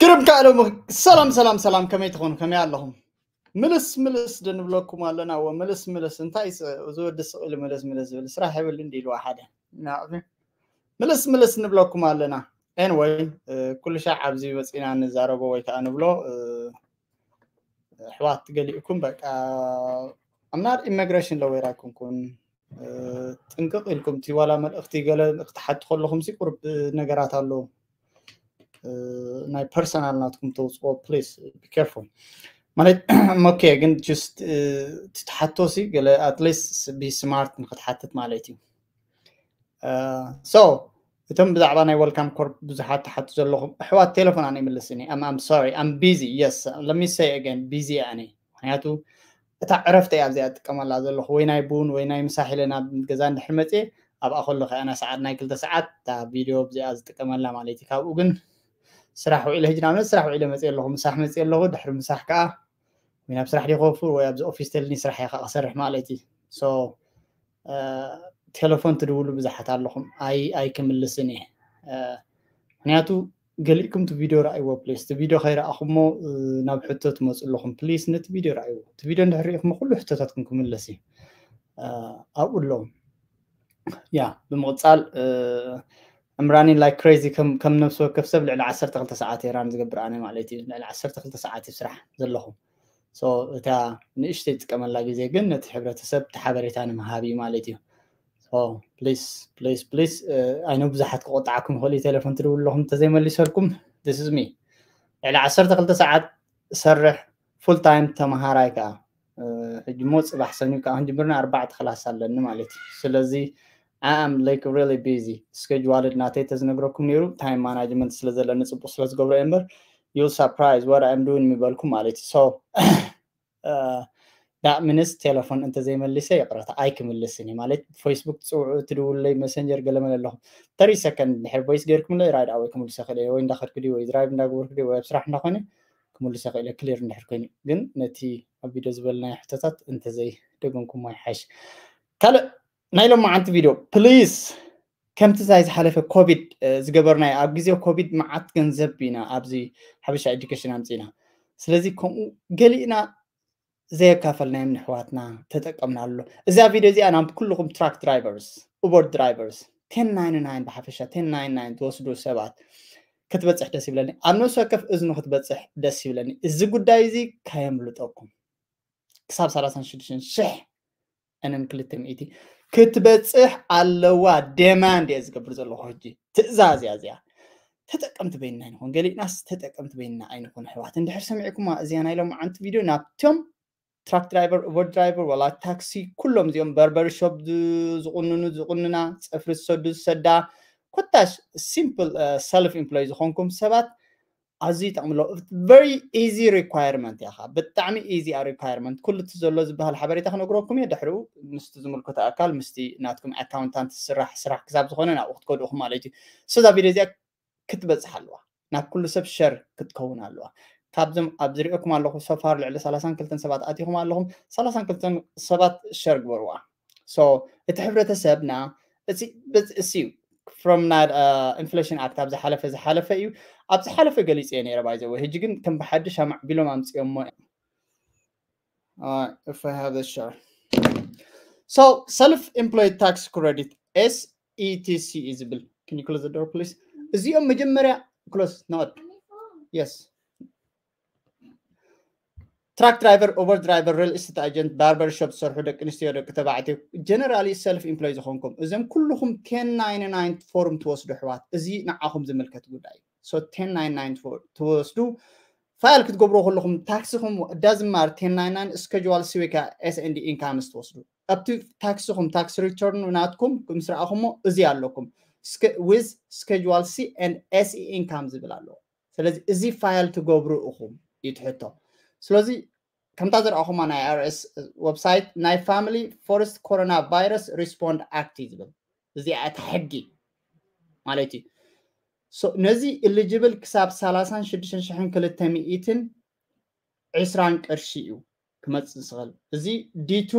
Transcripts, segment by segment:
ግርም ከኣሎም። ሰላም ሰላም ሰላም፣ ከመይ ትኾኑ? ከመይ ኣለኹም? ምልስ ምልስ ድንብለኩም ኣለና። ወ ምልስ ምልስ እንታይ ስ- እዚ ወዲ ስቕ ኢሉ ምልስ ምልስ ዝብል ስራሕ ይብል እንዲ ኢልዋ ሓደ ናዕቢ ምልስ ምልስ ንብለኩም ኣለና። Anyway፣ ኩሉ ሻዕ ኣብዚ መፂና ንዛረቦ ወይ ከዓ ንብሎ። ኣሕዋት ገሊእኩም በቃ I'm not immigration lawyer ኣይኮንኩን። ጥንቅቕ ኢልኩም እቲ ዋላ መልእኽቲ ገለ ክትሓቱ ከለኹም ሲ ቁርብ ነገራት ኣለዉ። ናይ ፐርሰናል ናትኩም ተውፅኦ please be careful። ማለት okay፣ ግን just ትሓቶ ሲ ገለ at least be smart ንክትሓትት ማለት እዩ። So እቶም ብዛዕባ ናይ welcome corp ብዙሓት ትሓቱ ዘለኹም ኣሕዋት፣ ቴሌፎን ኣነ ይምልስኒ። I'm sorry, I'm busy. Yes, let me say again, busy ኣነ። ምክንያቱ እታ ዕረፍቲ እያ ኣብዚኣ ዝጥቀመላ ዘለኹ፣ ወይ ናይ ቡን ወይ ናይ ምሳሕ ኢለ ናብ ገዛ እንድሕር መፅየ ኣብኣ ከሎ ከኣ ናይ ሰዓት ናይ ክልተ ሰዓት እታ ቪድዮ ኣብዚኣ ዝጥቀመላ ማለት እዩ። ካብኡ ግን ስራሕ ውዒለ፣ ሕጂ ንኣብነት ስራሕ ውዒለ መፅየ ኣለኹ፣ ምሳሕ መፅየ ኣለኹ። ድሕሪ ምሳሕ ከዓ ወይ ናብ ስራሕ ዲየ ክወፍር ወይ ኣብዚ ኦፊስ ተልኒ ስራሕ እየ ከዓ ክሰርሕ ማለት እዩ። So ቴሌፎን ትድውሉ ብዙሓት ኣለኹም። ኣይ ኣይክምልስን እየ። ምክንያቱ ገሊእኩም እቲ ቪድዮ ረኣይዎ please። እቲ ቪድዮ ከይረኣኹሞ ናብ ሕቶ ትመፁ ኣለኹም። Please ነቲ ቪድዮ ረኣይዎ። እቲ ቪድዮ እንድሕር ርኢኹሞ ኩሉ ሕቶታትኩም ክምለስ እዩ። ኣብኡ ኣለዉ። ያ ብምቕፃል I'm running like crazy። ከም ነብሲ ወከፍ ሰብ ልዕሊ ዓሰርተ ክልተ ሰዓት እየ ራን ዝገብር ኣነ ማለት እዩ። ልዕሊ ዓሰርተ ክልተ ሰዓት እዩ ስራሕ ዘለኹ። So እታ ንእሽተይ ዝጥቀመላ ግዜ ግን ነቲ ሕብረተሰብ እቲ ሓበሬታ ንምሃብ እዩ ማለት እዩ። So please please please፣ I know ብዙሓት ክቆጣዓኩም ይኽእል እዩ። ቴሌፎን ትድውሉ ኣለኹም እንተዘይመሊሰልኩም፣ this is me። ልዕሊ ዓሰርተ ክልተ ሰዓት ሰርሕ፣ full time ተምሃራይ ከዓ። ሕጂ ሞ ፅባሕ ሰኒ ከዓ ክንጅምርና ኣርባዕተ ክላስ ኣለኒ ማለት እዩ። ስለዚ I am like really busy። ስኬጅዋል ናተይ ተዝነግረኩም ነይሩ፣ ታይም ማናጅመንት ስለዘለኒ ፅቡቅ ስለዝገብሮ እየ እምበር you'll surprise what I'm doing ምበልኩም ማለት እዩ። So that means ቴሌፎን እንተዘይመሊሰ ይቕረታ ኣይክምልስን እየ ማለት። ፌስቡክ ትፅውዑ፣ ትድውሉለይ፣ መሰንጀር ገለመለ ኣለኹም። Thirty second እንድሕር ቮይስ ገይርኩምለይ right away ክምልሰ ክእል እየ። ወይ እንዳኸድኩ ድዩ ወይ ድራይቭ እንዳገበርኩ ድዩ ወይ ኣብ ስራሕ እንዳኾነ ክምልሰ ክእል እየ፣ ክሊር እንድሕር ኮይኑ። ግን ነቲ ኣብ ቪድዮ ዝበልናዮ ሕቶታት እንተዘይደገምኩሞ ይሓይሽ። ካልእ ናይ ሎማዓንቲ ቪድዮ ፕሊዝ ከምቲ ናይ ዝሓለፈ ኮቪድ ዝገበርናዮ፣ ኣብ ግዜ ኮቪድ መዓት ገንዘብ ኢና ኣብዚ ሓበሻ ኤዱኬሽን ኣምፂና። ስለዚ ከምኡ ገሊእና ዘየካፈልናዮም ንሕዋትና ተጠቀምናሉ። እዛ ቪድዮ እዚኣ ናብ ኩልኹም ትራክ ድራይቨርስ፣ ኡበር ድራይቨርስ፣ ቴን ናይንቲ ናይን ብሓፈሻ ቴን ናይንቲ ናይን ትወስዱ ሰባት ክትበፅሕ ደስ ይብለኒ። ኣብ ነፍሲ ወከፍ እዝኑ ክትበፅሕ ደስ ይብለኒ። እዚ ጉዳይ እዚ ካየምልጠኩም። ክሳብ ሰላሳን ሽዱሽተን ሽሕ እንን ክልተ ሚእቲ ክትበፅሕ ኣለዋ። ደማንድ እየ ዝገብር ዘለኹ ሕጂ። ትእዛዝ እያ እዚኣ። ተጠቀምቲ በይንና ኣይንኹን። ገሊእናስ ተጠቀምቲ በይንና ኣይንኹን ኣሕዋት። እንድሕር ሰሚዕኩማ እዚኣ ናይ ሎማዓንቲ ቪድዮ ናብቶም ትራክ ድራይቨር፣ ኡበር ድራይቨር፣ ዋላ ታክሲ፣ ኩሎም እዚኦም በርበር ሾፕ ዝ- ዝቁንኑ፣ ዝቁንና፣ ፀፍሪ ዝሰዱ፣ ዝሰዳ፣ ኮታሽ ሲምፕል ሰልፍ ኢምፕሎይ ዝኾንኩም ሰባት ኣዝዩ ይጠቕምሎ። Very easy requirement እያ ኸዓ። ብጣዕሚ ኢዚ እያ ሪኳየርመንት። ኩሉ እቲ ዘሎ ዝበሃል ሓበሬታ ክነግረኩም እየ። ድሕሪኡ ምስቲ ዝምልከቶ ኣካል፣ ምስቲ ናትኩም ኣካውንታንት ዝስራሕ ስራሕ ክሳብ ዝኾነ ናብኡ ክትከዱ ኢኹም ማለት እዩ። So እዛ ቪድዮ እዚኣ ክትበፅሕ ኣለዋ። ናብ ኩሉ ሰብ ሸር ክትከውን ኣለዋ። ካብዞም ኣብ ዝሪኦኩም ኣለኹ so far ልዕሊ ሰላሳን ክልተን ሰባት ኣቲኹም ኣለኹም። ሰላሳን ክልተን ሰባት ሸር ግበርዋ። So እቲ ሕብረተሰብና እዚ በዚ- እሲ from ናይ ኢንፍሌሽን ኣክት ኣብ ዝሓለፈ ዝሓለፈ እዩ። ኣብ ዝሓለፈ ገሊፀ ነይረ ባይዘወ። ሕጂ ግን ከም ብሓድሽ ኣማዕቢሎም ኣምፅኦሞ እዮም። Uh, if I have a share. So self employed tax credit, S E T C እዩ ዝብል። Can you close the door please? እዚኦም መጀመርያ close not yes ትራክ ድራይቨር፣ ኡበር ድራይቨር፣ ሪል ስቴት ኣጀንት፣ ባርበር ሾፕ ዝሰርሑ ደቂ ኣንስትዮ፣ ደቂ ተባዕትዮ፣ ጀነራሊ ሰልፍ ኢምፕሎይ ዝኾንኩም እዞም ኩልኹም ቴን ናይንቲ ናይን ፎርም ትወስዱ ኣሕዋት፣ እዚ ንዓኹም ዝምልከት ጉዳይ እዩ። So ቴን ናይንቲ ናይን ትወስዱ ፋይል ክትገብሩ ከለኹም ታክስኹም ዳዝማር ቴን ናይንቲ ናይን ስኬጅዋል ሲ ወይ ከዓ ኤስ ኤንዲ ኢንካምስ ትወስዱ ኣብቲ ታክስኹም ታክስ ሪተርን ናትኩም ምስ ረኣኹሞ እዚ ኣለኩም with schedule C and S E income ዝብል ኣለዎ። ስለዚ እዚ ፋይል ትገብሩ ኢኹም እዩ ትሕቶ። ስለዚ ከምታ ዝረኣኹማ ናይ ኣይኣርኤስ ዌብሳይት ናይ ፋሚሊ ፎረስት ኮሮና ቫይረስ ሪስፖንድ ኣክት እዩ ዝብል። እዚኣ እታ ሕጊ ማለት እዩ። So ነዚ ኢሊጅብል ክሳብ ሰላሳን ሽዱሽተን ሽሕን ክልተ ሚእትን ዕስራን ቅርሺ እዩ ክመፅእ ዝኽእል። እዚ ዲቱ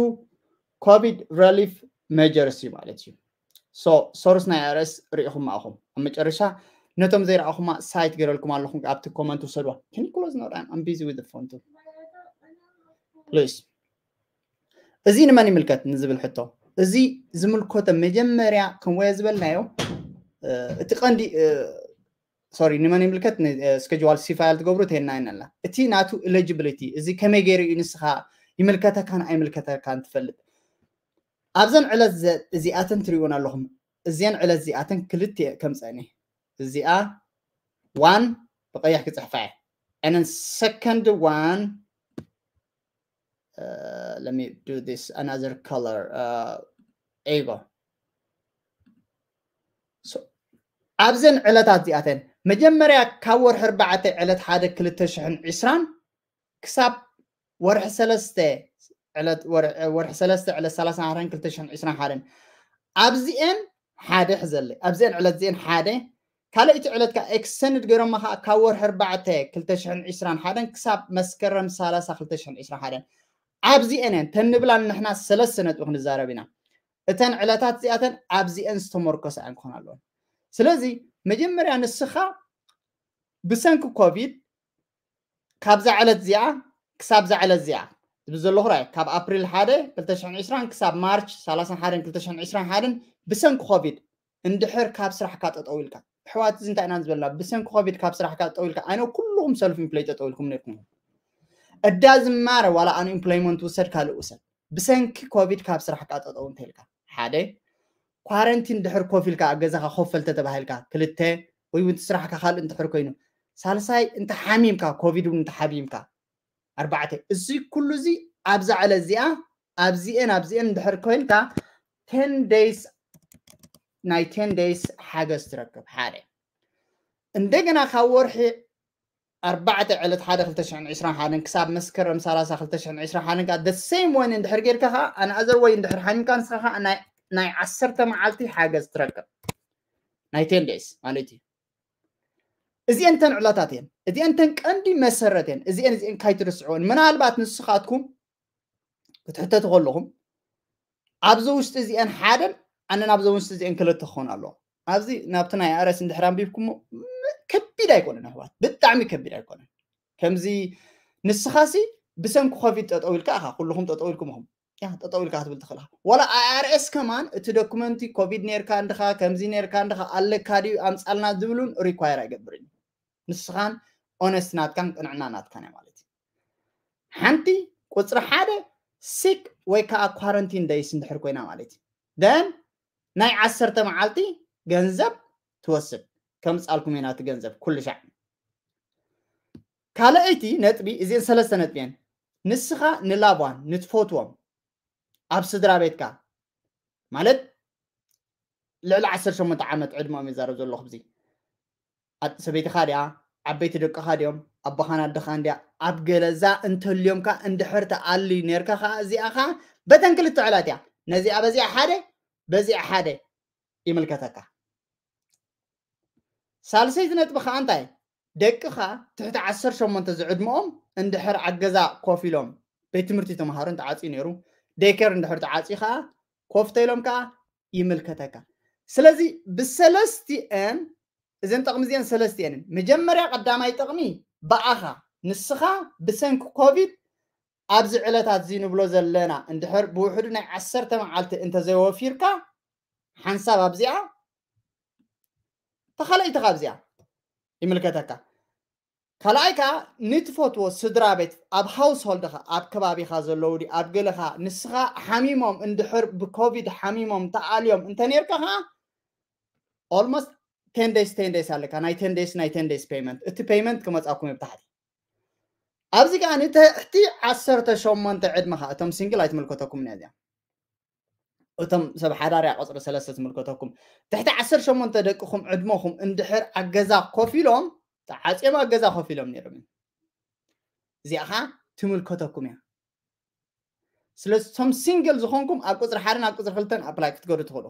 ኮቪድ ረሊፍ ሜጀርስ እዩ ማለት እዩ። So ሶርስ ናይ ኣይኣርኤስ ርኢኹም ማእኹም ኣብ መጨረሻ ነቶም ዘይረኣኹማ ሳይት ገረልኩም ኣለኹም ኣብቲ ኮመንት ውሰድዋ። Can you close? No, I'm busy with the phone too. Please. እዚ ንመን ይምልከት ንዝብል ሕቶ፣ እዚ ዝምልከቶ መጀመርያ ክንወዮ ዝበልናዮ እቲ ቀንዲ ሶሪ ንመን ይምልከት? ስኬጁዋል ሲ ፋይል ትገብሩ ተና ይነላ እቲ ናቱ ኤሊጂቢሊቲ እዚ ከመይ ገይሩ እዩ ንስኻ ይምልከተካን ኣይምልከተካን ትፈልጥ። ኣብዘን ዕለት እዚኣተን ትሪእዎን ኣለኹም። እዚአን ዕለት እዚኣተን ክልተ ከምፀኒ እዚኣ ዋን ብቀይሕ ክፅሕፋ እየ። And then second one, uh, let me do this another color. Uh, there you go. So ኣብዘን ዕለታት እዚኣተን መጀመርያ ካብ ወርሒ ኣርባዕተ ዕለት ሓደ ክልተ ሽሕን ዕስራን ክሳብ ወርሒ ሰለስተ ዕለት ወርሒ ሰለስተ ዕለት ሰላሳ ሓደን ክልተ ሽሕን ዕስራን ሓደን ኣብዚኤን ሓደ ሕዘለይ ኣብዚኤን ዕለት እዚኤን ሓደ ካልኣይቲ ዕለት ከዓ ኤክስተንድ ገይሮማ ከዓ ካብ ወርሒ ኣርባዕተ ክልተ ሽሕን ዕስራን ሓደን ክሳብ መስከረም ሰላሳ ክልተ ሽሕን ዕስራን ሓደን ኣብዚኤን እየን ተንብላን ንሕና ሰለስተ ነጥቢ ክንዛረብ ኢና። እተን ዕለታት እዚኣተን ኣብዚኤን ዝተመርኮሰ እየን ክኾን ኣለወን። ስለዚ መጀመርያ ንስኻ ብሰንኪ ኮቪድ ካብዛ ዕለት እዚኣ ክሳብ ዛ ዕለት እዚኣ ዝብል ዘለኹ ራይ ካብ ኣፕሪል ሓደ ክልተ ሽሕን ዕስራን ክሳብ ማርች ሰላሳን ሓደን ክልተ ሽሕን ዕስራን ሓደን ብሰንኪ ኮቪድ እንድሕር ካብ ስራሕካ ጠጠው ኢልካ ኣሕዋት እዚ እንታይ ኢና ዝበልና ብሰንኪ ኮቪድ ካብ ስራሕካ ጠጠው ኢልካ ኣይነ ኩልኹም ሰልፍ ኢምፕሎይ ጠጠው ኢልኩም ነርኩም እዳ ዝማረ ዋላ ኣንኢምፕሎይመንት ውሰድ ካልእ ውሰድ ብሰንኪ ኮቪድ ካብ ስራሕካ ጠጠው እንተልካ ሓደ ኳረንቲን ድሕር ኮፍ ኢልካ ኣብ ገዛኻ ኮፍ በል ተተባሂልካ ክልተ ወይ እውን ስራሕካ ካልእ እንድሕር ኮይኑ ሳልሳይ እንተ ሓሚምካ ኮቪድ እውን እንተ ሓሚምካ ኣርባዕተ እዚ ኩሉ እዚ ኣብዛ ዕለት እዚኣ ኣብዚኤን ኣብዚኤን እንድሕር ኮይንካ ቴን ደይስ ናይ ቴን ደይስ ሓገዝ ትረክብ ሓደ እንደገና ካብ ወርሒ ኣርባዕተ ዕለት ሓደ ክልተ ሽሕን ዕስራን ሓደን ክሳብ መስከረም ሰላሳ ክልተ ሽሕን ዕስራን ሓደን ከዓ the same one እንድሕር ጌርካ ከዓ ኣንኣዘር ወይ እንድሕር ሓሚምካ ንስኻ ከዓ ናይ ዓሰርተ መዓልቲ ሓገዝ ትረክብ ናይ ቴን ደይስ ማለት እዩ። እዚአን ተን ዕለታት እየን እዚአን ተን ቀንዲ መሰረት እየን እዚአን እዚአን ካይትርስዕወን ምናልባት ንስኻትኩም ክትሕተቱ ከለኹም ኣብዚ ውሽጢ እዚአን ሓደን ኣነ ናብዚ ውሽጢ እዚአን ክልተ ክኾን ኣለዎ ኣብዚ ናብቲ ናይ ኣረስ እንድሕር ኣንቢብኩም ከቢድ ኣይኮነን ኣሕዋት ብጣዕሚ ከቢድ ኣይኮነን ከምዚ ንስኻሲ ብሰንኪ ኮቪድ ጠጠው ኢልካ ኢኻ ኩልኹም ጠጠው ኢልኩም ኢኹም ያ ጠጠው ኢልካ ክትብል ትኽእል ኢኻ ዋላ ኣይኣርኤስ ከማን እቲ ዶኩመንቲ ኮቪድ ነርካ እንድኻ ከምዚ ነርካ እንድኻ ኣለካ ድዩ ኣምፃልና ዝብሉን ሪኳየር ኣይገብርን እዩ ንስኻን ኦነስት ናትካን ቅንዕና ናትካን እያ ማለት እዩ ሓንቲ ቁፅሪ ሓደ ሲክ ወይ ከዓ ኳረንቲን ደይስ እንድሕር ኮይና ማለት እዩ ደን ናይ ዓሰርተ መዓልቲ ገንዘብ ትወስድ ከምፃልኩም ኢና እቲ ገንዘብ ኩሉ ሻዕ ካልኣይቲ ነጥቢ እዚአን ሰለስተ ነጥቢ እየን ንስኻ ንላቧን ንትፈትዎም ኣብ ስድራ ቤትካ ማለት ልዕሊ ዓሰርተ ሸሞንተ ዓመት ዕድመኦም ይዛረብ ዘለኹ ብዚ ሰበይትኻ ድያ ዓበይቲ ደቅኻ ድዮም ኣቦኻን ኣደኻን ድያ ኣብ ገለዛ እንተልዮም ከዓ እንድሕር ተኣልዩ ነርካ ከዓ እዚኣ ከዓ በተን ክልተ ዕለት እያ ነዚኣ በዚኣ ሓደ በዚኣ ሓደ ይምልከተካ ሳልሰይቲ ነጥቢ ከዓ እንታይ ደቅኻ ትሕቲ ዓሰርተ ሸሞንተ ዝዕድመኦም እንድሕር ኣብ ገዛ ኮፍ ኢሎም ቤት ትምህርቲ ተምሃሮ እንተዓፅዩ ነይሩ ዴይኬር እንድሕር ተዓፅዩ ከዓ ኮፍ ተኢሎም ከዓ ይምልከተካ ስለዚ ብሰለስቲአን እዘን ጥቕሚ እዚአን ሰለስቲአንን መጀመርያ ቀዳማይ ጥቕሚ ብኣኻ ንስኻ ብሰንኪ ኮቪድ ኣብዚ ዕለታት እዚ ንብሎ ዘለና እንድሕር ብውሕዱ ናይ ዓሰርተ መዓልቲ እንተዘይወፊርካ ሓንሳብ ኣብዚኣ ተኻልኣይቲ ካብዚኣ ይምልከተካ ካልኣይ ከዓ ንትፈትዎ ስድራ ቤት ኣብ ሃውስሆልድኻ ኣብ ከባቢኻ ዘለዉ ድዩ ኣብ ገለኻ ንስኻ ሓሚሞም እንድሕር ብኮቪድ ሓሚሞም ተኣልዮም እንተኔርካ ከዓ almost ten days ten days ኣለካ ናይ ten days ናይ ten days payment እቲ payment ክመፃኩም ይብታሕቲ ኣብዚ ከዓ ንትሕቲ ዓሰርተ ሸሞንተ ዕድመኻ እቶም ሲንግል ኣይትምልከተኩም ነዚኣ እቶም ሰብ ሓዳር እያ ቁፅሪ ሰለስተ ትምልከተኩም ትሕቲ ዓሰርተ ሸሞንተ ደቅኹም ዕድመኹም እንድሕር ኣብ ገዛ ኮፍ ኢሎም ተዓፅዮም ኣብ ገዛ ኮፍ ኢሎም ነይሮም እዮም እዚኣ ከዓ ትምልከተኩም እያ ስለዚ እቶም ሲንግል ዝኾንኩም ኣብ ቁፅሪ ሓደን ኣብ ቁፅሪ ክልተን ኣፕላይ ክትገዱ ትኽእሉ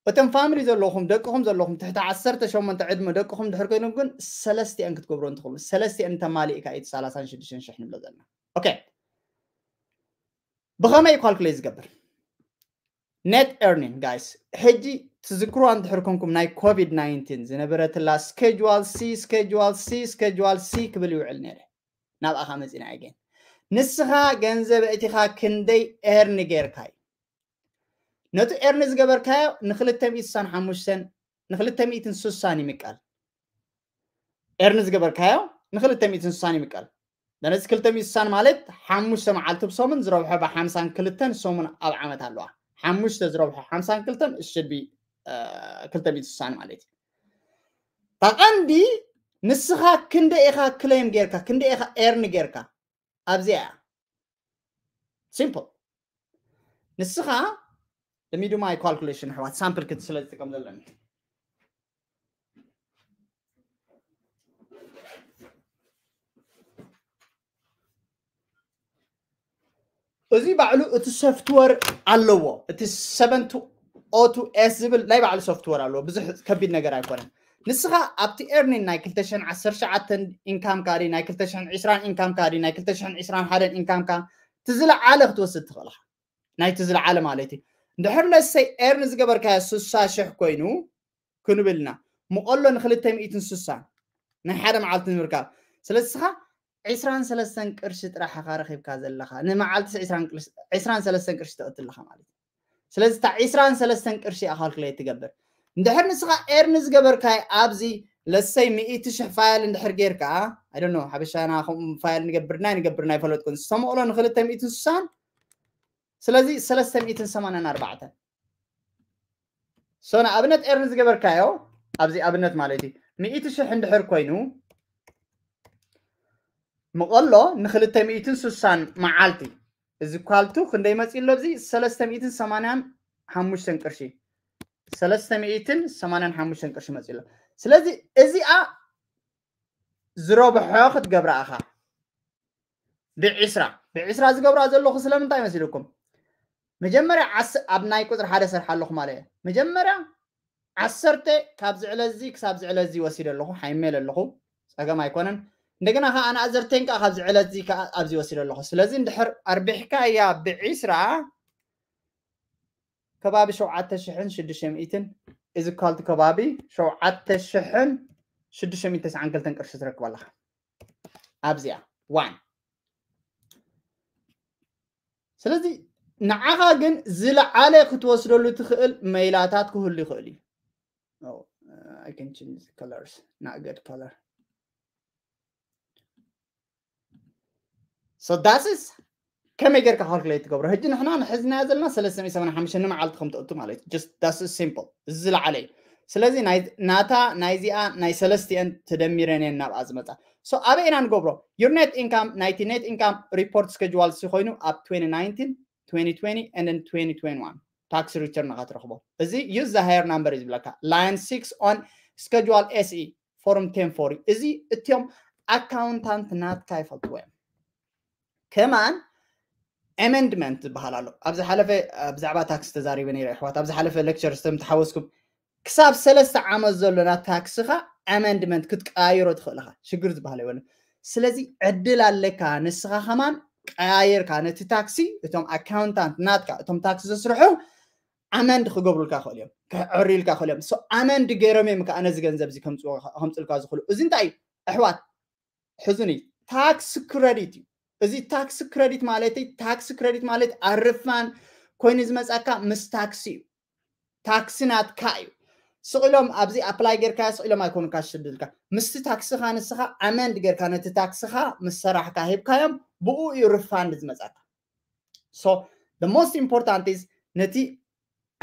እቶም ፋሚሊ ዘለኹም ደቅኹም ዘለኹም ትሕቲ ዓሰርተ ሸሞንተ ዕድመ ደቅኹም ድሕር ኮይኖም ግን ሰለስቲአን ክትገብሩ እንትኽእሉ ሰለስቲአን ተማሊእካ እዩ ሰላሳን ሽዱሽተን ሽሕ ንብሎ ዘለና ኦኬ ብኸመይ ካልኩሌት ዝገብር net earning guys ሕጂ ትዝክርዋ እንድሕር ኮንኩም ናይ ኮቪድ ናይንቲን ዝነበረትላ schedule C schedule C schedule C ክብል ይውዕል ነይረ። ናብኣኻ መፂና ኣገን ንስኻ ገንዘብ እቲኻ ክንደይ earn ጌርካ እዩ። ነቲ earn ዝገበርካዮ ንክልተ ሚእትን ስሳን ሓሙሽተን ንክልተ ሚእትን ስሳን ይምቀል። Earn ዝገበርካዮ ንክልተ ሚእትን ስሳን ይምቀል። ነዚ ክልተ ሚእትን ስሳን ማለት ሓሙሽተ መዓልቲ ብሰሙን ዝረብሖ ብሓምሳን ክልተን ሰሙን ኣብ ዓመት ኣለዋ። ሓሙሽተ ዝረብሖ ሓምሳን ክልተን እሽድ ቢ ክልተ ሚእትን ስሳን ማለት እዩ። ታቐንዲ ንስኻ ክንደ ኢኻ claim ጌርካ ክንደ ኢኻ earn ጌርካ ኣብዚኣ እያ። Simple። ንስኻ let me do my calculation ኣሕዋት sample ክት ስለ ዝጥቀም ዘለኒ እዚ ባዕሉ እቲ software ኣለዎ። እቲ seven two O two S ዝብል ናይ ባዕሉ software ኣለዎ። ብዙሕ ከቢድ ነገር ኣይኮነን። ንስኻ ኣብቲ earning ናይ ክልተ ሽሕን ዓሰርተ ትሽዓተን income ካ ድዩ፣ ናይ ክልተ ሽሕን ዕስራን income ካ ድዩ፣ ናይ ክልተ ሽሕን ዕስራን ሓደን income ካ፣ እቲ ዝለዓለ ክትወስድ ትኽእል ኢኻ። ናይቲ ዝለዓለ ማለት እዩ። እንድሕር let's say earn ዝገበርካዮ ስሳ ሽሕ ኮይኑ ክንብልና፣ ምቐሎ ንክልተ ሚእትን ስሳን ናይ ሓደ መዓልቲ ንምርካብ። ስለዚ ንስኻ ዕስራን ሰለስተን ቅርሺ ጥራሕ ኢኻ ረኺብካ ዘለኻ። ንመዓልቲ ዕስራን ቅርሺ፣ ዕስራን ሰለስተን ቅርሺ ተእቱ ኣለኻ ማለት እዩ። ስለዚ እታ ዕስራን ሰለስተን ቅርሺ እያ calculate ትገብር። እንድሕር ንስኻ earn ዝገበርካዮ ኣብዚ let's say ሚእቲ ሽሕ file እንድሕር ጌርካ፣ I don't know፣ ሓበሻና ከምኡ file ንገብርና ንገብርና ይፈለጥኩን። ዝተመቕሎ ንክልተ ሚእትን ስሳን፣ ስለዚ ሰለስተ ሚእትን ሰማንያን ኣርባዕተን። So ንኣብነት earn ዝገበርካዮ ኣብዚ ኣብነት ማለት እዩ ሚእቲ ሽሕ እንድሕር ኮይኑ ምቐሎ ንክልተ ሚእትን ስሳን መዓልቲ እዚ equal to ክንደይ መፂኡ ኣሎ? ኣብዚ ሰለስተ ሚእትን ሰማንያን ሓሙሽተን ቅርሺ፣ ሰለስተ ሚእትን ሰማንያን ሓሙሽተን ቅርሺ መፂኡ ኣሎ። ስለዚ እዚኣ ዝረብሖ ክትገብራ ኢኻ። ብዕስራ ብዕስራ ዝገብራ ዘለኹ ስለምንታይ መሲልኩም? መጀመርያ ዓስ ኣብ ናይ ቁፅሪ ሓደ ሰርሓ ኣለኹ ማለት እየ። መጀመርያ ዓሰርተ ካብ ዝዕለ እዚ ክሳብ ዝዕለ እዚ ወሲደ ኣለኹ፣ ሓይሜል ኣለኹ፣ ፀገም ኣይኮነን። እንደገና ከዓ ኣናእዘርተይን ከዓ ካብ ዝዕለ እዚ ከዓ ኣብዚ ወሲደ ኣለኹ። ስለዚ እንድሕር ኣርቢሕካ እያ ብዕስራ ከባቢ ሸውዓተ ሽሕን ሽዱሽተ ሚእትን is equal to ከባቢ ሸውዓተ ሽሕን ሽዱሽተ ሚእትን ተስዓን ክልተን ቅርሺ ትረክብ ኣለኻ ኣብዚኣ ዋን። ስለዚ ንዓኻ ግን ዝለዓለ ክትወስደሉ ትኽእል መይላታት ክህሉ ይኽእል እዩ። Oh, uh, I can change the colors, not good color. So that's is ከመይ ጌርካ calculate ትገብሮ? ሕጂ ንሕና ንሕዝናያ ዘለና ሰለስተ ሚእቲ ሰማንያን ሓሙሽተ ንመዓልቲ ከም ተእቱ ማለት እዩ። Just that's is simple። እዚ ዝለዓለ እዩ። ስለዚ ናይ ናታ ናይዚኣ ናይ ሰለስቲአን ተደሚረን እየን ናብኣ ዝመጻ። So ኣበይ ኢና ንገብሮ? Your net income ናይቲ net income report schedule C ኮይኑ ኣብ twenty nineteen, twenty twenty and then twenty twenty-one tax return ኢኻ ትረኽቦ። እዚ use the higher number እዩ ዝብለካ። Line six on schedule S E form ten forty። እዚ እትዮም ኣካውንታንት ናትካ ይፈልጥዎ እዮም። ከማን amendment ዝበሃል ኣሎ። ኣብ ዝሓለፈ ብዛዕባ ታክስ ተዛሪበ ነይረ ኣሕዋት። ኣብ ዝሓለፈ lecture ስም ተሓወስኩም ክሳብ ሰለስተ ዓመት ዘሎ ናብ ታክስኻ amendment ክትቀያይሮ ትኽእል ኢኻ። ሽግር ዝበሃል የብሉን። ስለዚ ዕድል ኣለካ ንስኻ ከማን ቀያየርካ ነቲ ታክሲ እቶም ኣካውንታንት ናትካ እቶም ታክሲ ዘስርሑ amend ክገብሩልካ ክእል እዮም፣ ክዕርዩልካ ክእል እዮም። So amend ገይሮም እዮም ከዓ ነዚ ገንዘብ እዚ ከምፅልካ ዝኽእሉ። እዚ እንታይ እዩ ኣሕዋት? ሕዙኒ tax credit እዩ። እዚ tax credit ማለት tax credit ማለት ኣርፋን ኮይኑ ዝመፃካ ምስ ታክሲ እዩ። ታክሲ ናትካ እዩ። ስቕ ኢሎም ኣብዚ apply ጌርካ ስቕ ኢሎም ኣይኮኑካ ሽድልካ ምስቲ ታክስኻ ንስኻ amend ጌርካ ነቲ ታክስኻ ምስ ሰራሕካ ሂብካዮም ብኡ እዩ refund ዝመፃካ። So the most important is ነቲ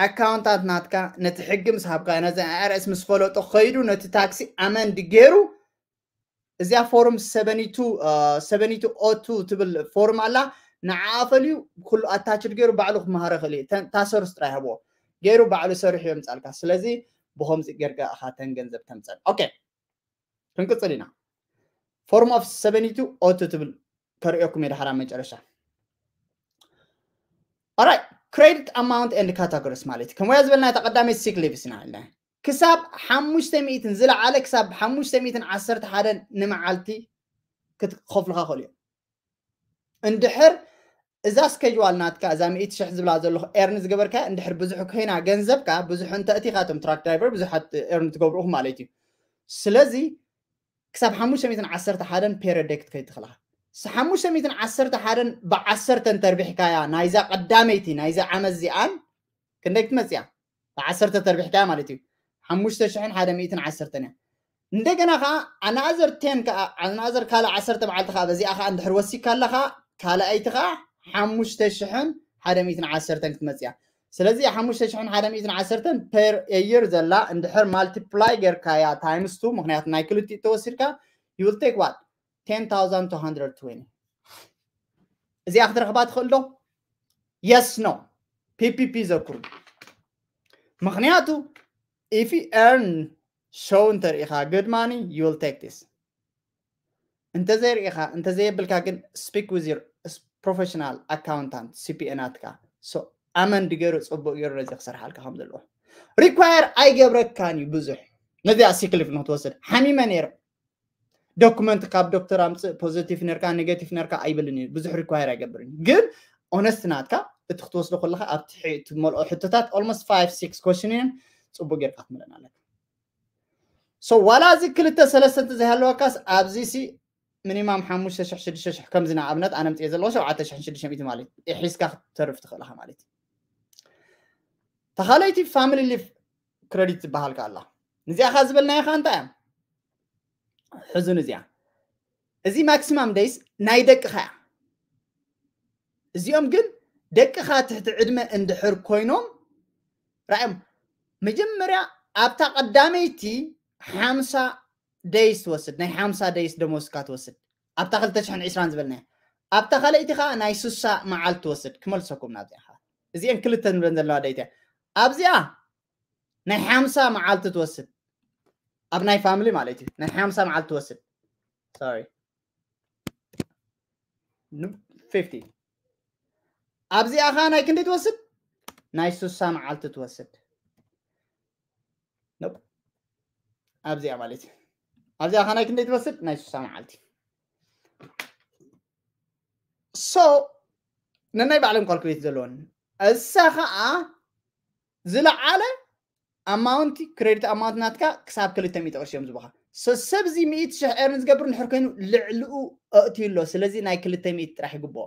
ኣካውንታት ናትካ ነቲ ሕጊ ምስ ሃብካ ነዚ I R S ምስ ፈለጦ ከይዱ ነቲ ታክሲ amend ገይሩ እዚኣ ፎርም seventy two seventy two O two ትብል ፎርም ኣላ። ንዓ ፈልዩ ኩሉ attached ገይሩ ባዕሉ ክመሃረ ክእል እዩ። ታሰርስ ጥራይ ሃብዎ ገይሩ ባዕሉ ሰሪሑ የምፃልካ። ስለዚ ብከምዚ ጌርካ ኢኻ ተን ገንዘብ ተምፀን። Okay ክንቅፅል ኢና። Form of seventy two O two ትብል ከርእየኩም እየ ድሓር ኣብ መጨረሻ። Alright credit amount and categories ማለት እዩ። ከምያ ዝበልና እታ ቀዳመይቲ sick leaves ኢና ኢልና ክሳብ ሓሙሽተ ሚእትን ዝለዓለ ክሳብ ሓሙሽተ ሚእትን ዓሰርተ ሓደን ንመዓልቲ ክትከፍልካ ክእሉ እዮም። እንድሕር እዛ schedule ናትካ እዛ ሚእቲ ሽሕ ዝብላ ዘለኹ ኤርን ዝገበርካ እንድሕር ብዙሕ ኮይና ገንዘብካ ብዙሕ እንተእቲኻ እቶም ትራክ ድራይቨር ብዙሓት ኤርን ትገብርኹም ማለት እዩ። ስለዚ ክሳብ ሓሙሽተ ሚእትን ዓሰርተ ሓደን ፔረደይ ክትከይድ ትኽእልኻ። ሓሙሽተ ሚእትን ዓሰርተ ሓደን ብዓሰርተ እንተርቢሕካያ ናይዛ ቀዳመይቲ ናይዛ ዓመት እዚኣን ክንደይ ክትመፅያ? ብዓሰርተ ተርቢሕካያ ማለት እዩ። ሓሙሽተ ሽሕን ሓደ ሚእትን ዓሰርተን እያ። እንደገና ከዓ ኣናዘር ቴን ከዓ ኣናዘር ካልእ ዓሰርተ መዓልቲ ከዓ በዚኣ ከዓ እንድሕር ወሲካ ኣለኻ ካልኣይቲ ከዓ ሓሙሽተ ሽሕን ሓደ ሚእትን ዓሰርተን ክትመፅያ። ስለዚ ሓሙሽተ ሽሕን ሓደ ሚእትን ዓሰርተን ፐር የር ዘላ እንድሕር ማልቲፕላይ ጌርካያ ታይምስ ቱ ምክንያቱ ናይ ክልቲኡ ተወሲድካ you will take what ten thousand two hundred twenty እዚኣ ክትረኽባ ትኽእል ዶ? Yes no ፒፒፒ ዘክሩ። ምክንያቱ if you earn show እንተርኢኻ good money you will take this። እንተዘይርኢኻ እንተዘየብልካ ግን speak with your professional accountant C P A ናትካ ኣመንድ ገይሩ ፅቡቅ ገይሩ ነዚ ክሰርሓልካ ከም ዘለዎ require ኣይገብረካን እዩ ብዙሕ። ነዚኣ ሲክሊፍ ንክትወስድ ሓሚመ ነይረ። ዶኩመንት ካብ ዶክተር ኣምፅእ ፖዘቲቭ ነርካ ኔጋቲቭ ነርካ ኣይብልን እዩ ብዙሕ require ኣይገብርን እዩ። ግን ኦነስት ናትካ እቲ ክትወስዶ ከለካ ኣብቲ ትመልኦ ሕቶታት almost five six question እየን። ፅቡቅ ጌርካ ክትምለን ኣለካ። So ዋላ እዚ ክልተ ሰለስተ እንተዘይሃለወካስ ኣብዚ ሲ ሚኒማም ሓሙሽተ ሽሕ ሽዱሽተ ሽሕ ከምዚ ንኣብነት ኣነ ምፅእ ዘለዎ ሸውዓተ ሽሕን ሽዱሽተ ሚእቲ ማለት እዩ ሒዝካ ክትተርፍ ትኽእልካ ማለት እዩ። ተኻለይቲ ፋሚሊ ሊፍ ክረዲት ዝበሃል ከኣ ኣላ። ንዚኣ ኸ ዝበልናዮ ኸ እንታይ እያ? ሕዙን እዚኣ እዚ ማክሲማም ደይስ ናይ ደቅኻ እያ። እዚኦም ግን ደቅኻ ትሕቲ ዕድመ እንድሕር ኮይኖም ራእዮም መጀመርያ ኣብታ ቀዳመይቲ ሓምሳ ደይስ ትወስድ ናይ ሓምሳ ደይስ ደሞዝካ ትወስድ ኣብታ ክልተ ሽሕን ዕስራን ዝበልናያ ኣብታ ካልኣይቲ ከዓ ናይ ሱሳ መዓልቲ ትወስድ ክመልሰኩም ናብዚኣ ከዓ እዚአን ክልተ ንብለን ዘለዋ ደይት እያ ኣብዚኣ ናይ ሓምሳ መዓልቲ ትወስድ ኣብ ናይ ፋሚሊ ማለት እዩ ናይ ሓምሳ መዓልቲ ትወስድ sorry fifty ኣብዚኣ ከዓ ናይ ክንደይ ትወስድ ናይ ሱሳ መዓልቲ ትወስድ ኣብዚኣ ማለት እዩ ኣብዚኣ ከዓ ናይ ክንደይ ትወስድ ናይ ሱሳ መዓልቲ so ነናይ ባዕሎም ካልኩሌት ዘለወን እሳ ከዓ ዝለዓለ ኣማውንቲ ክሬዲት ኣማውንት ናትካ ክሳብ ክልተ ሚእቲ ቅርሺ እዮም ዝቡካ ሰሰብ እዚ ሚእቲ ሽሕ ኤርን ዝገብር እንድሕር ኮይኑ ልዕልኡ ኣእትዩ ኣሎ ስለዚ ናይ ክልተ ሚእቲ ጥራሕ ይግብኦ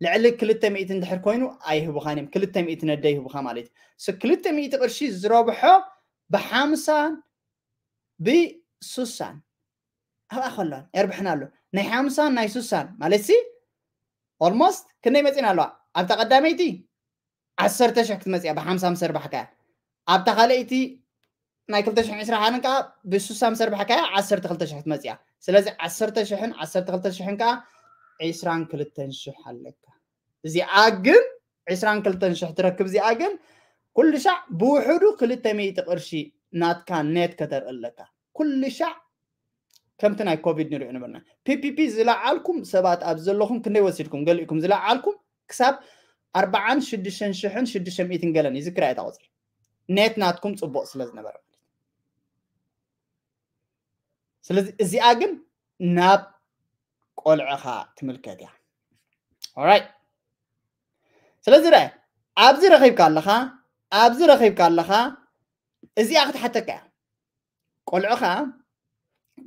ልዕሊ ክልተ ሚእቲ እንድሕር ኮይኑ ኣይህቡኻን እዮም ክልተ ሚእቲ ነደ ይህቡኻ ማለት እዩ ክልተ ሚእቲ ቅርሺ ዝረብሖ ብሓምሳን ብሱሳን ኣብኣ ከሎን የርብሕና ኣሎ ናይ ሓምሳን ናይ ሱሳን ማለት ሲ ኦልሞስት ክንደይ መፂና ኣለዋ ኣብታ ቀዳመይቲ ዓሰርተ ሽሕ ክትመፅያ ብሓምሳ ምስ ሰርባሕካያ ኣብታ ካልኣይቲ ናይ ክልተ ሽሕን ዕስራን ሓደን ከዓ ብሱሳ ምስ ሰርባሕካያ ዓሰርተ ክልተ ሽሕ ክትመፅያ ስለዚ ዓሰርተ ሽሕን ዓሰርተ ክልተ ሽሕን ከዓ ዕስራን ክልተን ሽሕ ኣለካ እዚኣ ግን ዕስራን ክልተን ሽሕ ትረክብ እዚኣ ግን ኩሉ ሻዕ ብውሕዱ ክልተ ሚእቲ ቅርሺ ናትካ ኔት ከተርኢ ኣለካ ኩሉ ሻዕ ከምቲ ናይ ኮቪድ ንሪኦ ነበርና ፒፒፒ ዝለዓልኩም ሰባት ኣብ ዘለኹም ክንደይ ወሲድኩም ገሊእኩም ዝለዓልኩም ክሳብ ኣርባዓን ሽዱሽተን ሽሕን ሽዱሽተ ሚእትን ገለን ይዝክራ እታ ቁፅሪ ኔት ናትኩም ፅቡቅ ስለ ዝነበረ ስለዚ እዚኣ ግን ናብ ቆልዕኻ ትምልከት እያ ኦራይት ስለዚ ረ ኣብዚ ረኺብካ ኣለኻ ኣብዚ ረኺብካ ኣለኻ እዚኣ ክትሓተካ እያ ቆልዑኻ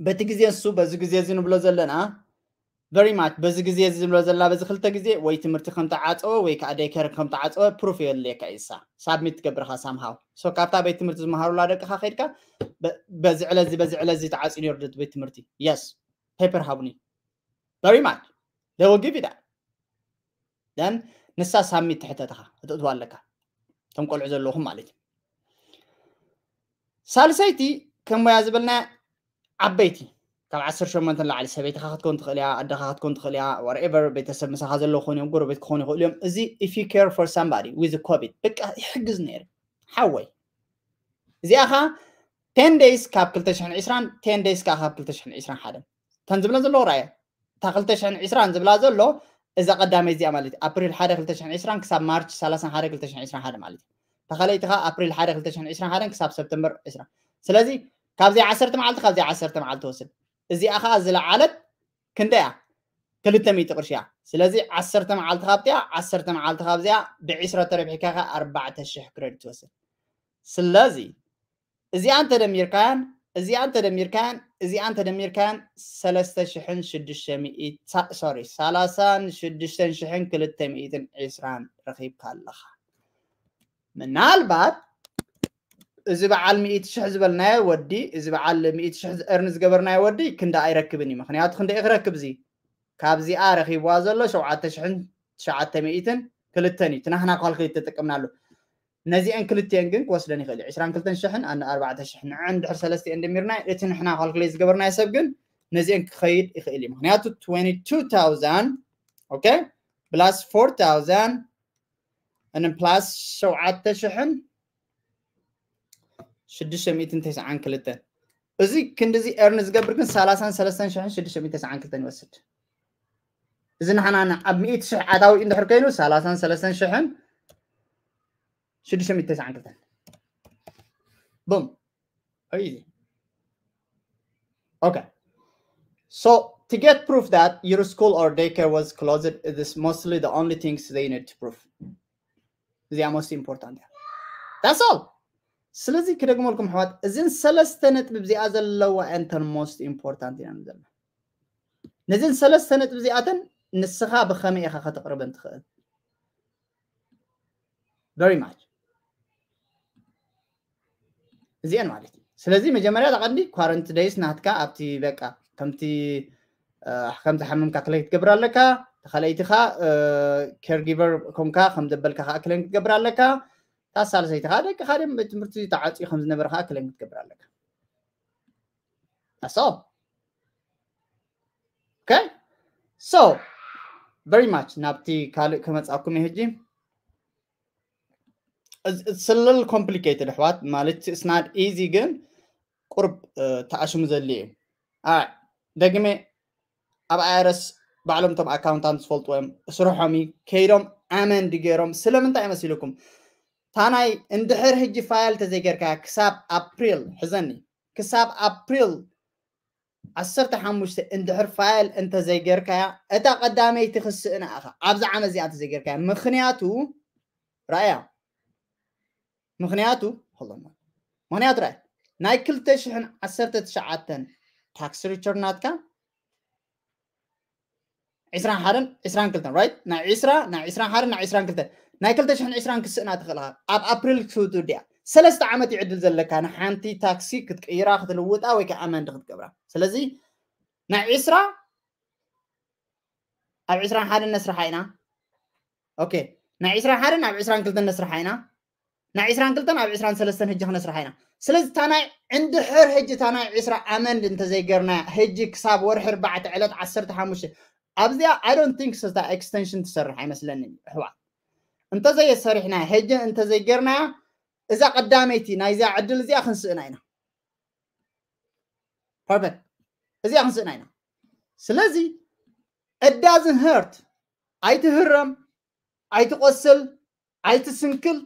በቲ ግዜ ንሱ በዚ ግዜ እዚ ንብሎ ዘለና very much በዚ ግዜ እዚ ንብሎ ዘለና በዚ ክልተ ግዜ ወይ ትምህርቲ ከም ተዓፀወ ወይ ከዓ ደይከር ከም ተዓፀወ ፕሩፍ የድልየካ እዩ እሳ ሳብሚት ትገብርካ ሳምሃው so ካብታ ቤት ትምህርቲ ዝመሃሩላ ደቅኻ ከይድካ በዚ ዕለ እዚ በዚ ዕለ እዚ ተዓፅዩ ነይሩ ዶ ቤት ትምህርቲ yes paper ሃቡኒ very much they will give you that then ንሳ ሳብሚት ትሕተትኻ ክትእትዋ ኣለካ እቶም ቆልዑ ዘለኹም ማለት እዩ ሳልሰይቲ ከም ሞያ ዝበልና ዓበይቲ ካብ ዓሰርተ ሸሞንተ ንላዕሊ ሰበይትኻ ክትከውን ትኽእል እያ ኣደኻ ክትከውን ትኽእል እያ whatever ቤተሰብ ምሳኻ ዘለዉ ክኾኑ እዮም ጎረቤት ክኾኑ ይኽእሉ እዮም እዚ if you care for somebody with covid በቃ ይሕግዝ ነይሩ ሓወይ እዚኣ ኸ ten days ካብ ክልተ ሽሕን ዕስራን ten days ከዓ ካብ ክልተ ሽሕን ዕስራን ሓደን እተን ዝብለን ዘለዎ ራእየ እታ ክልተ ሽሕን ዕስራን ዝብላ ዘሎ እዛ ቀዳመይ እዚኣ ማለት እዩ ኣፕሪል ሓደ ክልተ ሽሕን ዕስራን ክሳብ ማርች ሰላሳን ሓደ ክልተ ሽሕን ዕስራን ሓደ ማለት እዩ እታ ካልኣይቲ ከዓ ኣፕሪል ሓደ ክልተ ሽሕን ዕስራን ሓደን ክሳብ ሰፕተምበር ዕስራ ስለዚ ካብዚኣ ዓሰርተ መዓልቲ ካብዚኣ ዓሰርተ መዓልቲ ትወስድ እዚኣ ከዓ ዝለዓለት ክንደያ ክልተ ሚእቲ ቅርሺ እያ። ስለዚ ዓሰርተ መዓልቲ ካብቲያ፣ ዓሰርተ መዓልቲ ካብዚኣ ብዕስራ ተረቢሕካ ከ ኣርባዕተ ሽሕ ክረዲት ትወስድ። ስለዚ እዚኣን ተደሚርካያን እዚኣን ተደሚርካያን እዚኣን ተደሚርካያን ሰለስተ ሽሕን ሽዱሽተ ሚእቲ፣ ሶሪ፣ ሰላሳን ሽዱሽተን ሽሕን ክልተ ሚእትን ዕስራን ረኺብካ ኣለኻ። ምናልባት እዚ በዓል ሚእቲ ሽሕ ዝበልናዮ ወዲ፣ እዚ በዓል ሚእቲ ሽሕ earn ዝገበርናዮ ወዲ ክንዲ ኣይረክብን እዩ። ምኽንያቱ ክንደይ ክረክብ እዚ ካብዚኣ ረኺብዋ ዘሎ ሸውዓተ ሽሕን ትሽዓተ ሚእትን ክልተን እዩ። እቲ ናህና ካልኩሌት ተጠቀምናሉ። ነዚአን ክልቲአን ግን ክወስደን ይኽእል እዩ። ዕስራን ክልተን ሽሕን ኣነ ኣርባዕተ ሽሕ ንዐን ድሕር ሰለስቲአን ደሚርና እቲ ንሕና ካልኩሌት ዝገበርናዮ ሰብ ግን ነዚአን ክኸይድ ይኽእል እዩ። ምኽንያቱ twenty-two thousand okay plus four thousand and plus ሸውዓተ ሽሕን ሽዱሽተ ሚእትን ተስዓን ክልተን እዚ ክንድዚ earn ዝገብር ግን ሰላሳን ሰለስተን ሽሕን ሽዱሽተ ሚእትን ተስዓን ክልተን ይወስድ። እዚ ንሓና ኣብ ሚእቲ ሽሕ ኣታዊ እንድሕር ኮይኑ ሰላሳን ሰለስተን ሽሕን ሽዱሽተ ሚእትን ተስዓን ክልተን። Boom. Easy. Okay. So to get proof that your school or daycare was closed, it is mostly the only things they need to prove. እዚኣ most important እያ። That's all. ስለዚ ክደግመልኩም ኣሕዋት፣ እዘን ሰለስተ ነጥቢ እዚኣ ዘለዋ እንተን most important ኢና ዘለና። ነዘን ሰለስተ ነጥቢ እዚኣተን ንስኻ ብኸመይ ኢኻ ከተቕርበን ትኽእል? Very much እዚአን ማለት እዩ። ስለዚ መጀመርያ ተቐንዲ quarantine days ናትካ ኣብቲ በቃ ከምቲ ከምቲ ሓመምካ ክለይ ክትገብር ኣለካ። ተኻለይትኻ caregiver ኮንካ ከም ዘበልካ ከዓ ክለይ ክትገብር ኣለካ። እታ ሳልሰይቲ ከዓ ደቅኻ ድም ቤት ትምህርቲ ተዓፅዩ ከም ዝነበረ ከዓ ክለይ ክትገብር ኣለካ። That's all. Okay? So very much ናብቲ ካልእ ከመፃኩም እየ ሕጂ። It's a little complicated ኣሕዋት፣ ማለት it's not easy ግን ቁርብ ተኣሽሙ ዘድሊ እዩ። Alright፣ ደግሜ ኣብ IRS ባዕሎም እቶም ኣካውንታንት ዝፈልጥዎ እዮም። ስርሖም እዩ። ከይዶም ኣመንድ ገይሮም። ስለምንታይ መሲልኩም? ታናይ እንድሕር ሕጂ ፋይል ተዘይገርካ ክሳብ ኣፕሪል፣ ሕዘኒ፣ ክሳብ ኣፕሪል ዓሰርተ ሓሙሽተ እንድሕር ፋይል እንተዘይገርካያ እታ ቀዳመይቲ ክስእና ኢኻ። ኣብዚ ዓመት እዚኣ እንተዘይገርካያ ምኽንያቱ ራእያ ምኽንያቱ hold on ምኽንያቱ ራእያ ናይ ክልተ ሽሕን ዓሰርተ ትሽዓተን ታክስ ሪተርን ናትካ ዕስራን ሓደን ዕስራን ክልተን right ናይ ዕስራ ናይ ዕስራን ሓደን ናይ ዕስራን ክልተን ናይ ክልተ ሽሕን ዕስራን ክስእና ትኽእል ኢኻ። ኣብ ኣፕሪል ክትውድእ እያ። ሰለስተ ዓመት እዩ ዕድል ዘለካ ንሓንቲ ታክሲ ክትቅይራ ክትልውጣ ወይ ከዓ ኣመንድ ክትገብራ። ስለዚ ናይ ዕስራ ኣብ ዕስራን ሓደን ነስርሓ ኢና። ኦኬ ናይ ዕስራን ሓደን ኣብ ዕስራን ክልተን ነስርሓ ኢና። ናይ ዕስራን ክልተን ኣብ ዕስራን ሰለስተን ሕጂ ክነስርሓ ኢና። ስለዚ እታ ናይ እንድሕር ሕጂ እታ ናይ ዕስራ ኣመንድ እንተዘይገርና ሕጂ ክሳብ ወርሒ ኣርባዕተ ዕለት ዓሰርተ ሓሙሽተ ኣብዚኣ I don't think so እታ ኤክስተንሽን ትሰርሕ ኣይመስለንን ኣሕዋት። እንተዘየሰሪሕና ሕጂ እንተዘይገርናያ እዛ ቀዳመይቲ ናይዚኣ ዕድል እዚኣ ክንስእና ኢና። Perfect እዚኣ ክንስእና ኢና። ስለዚ it doesn't hurt ኣይትህረም ኣይትቆስል ኣይትስንክል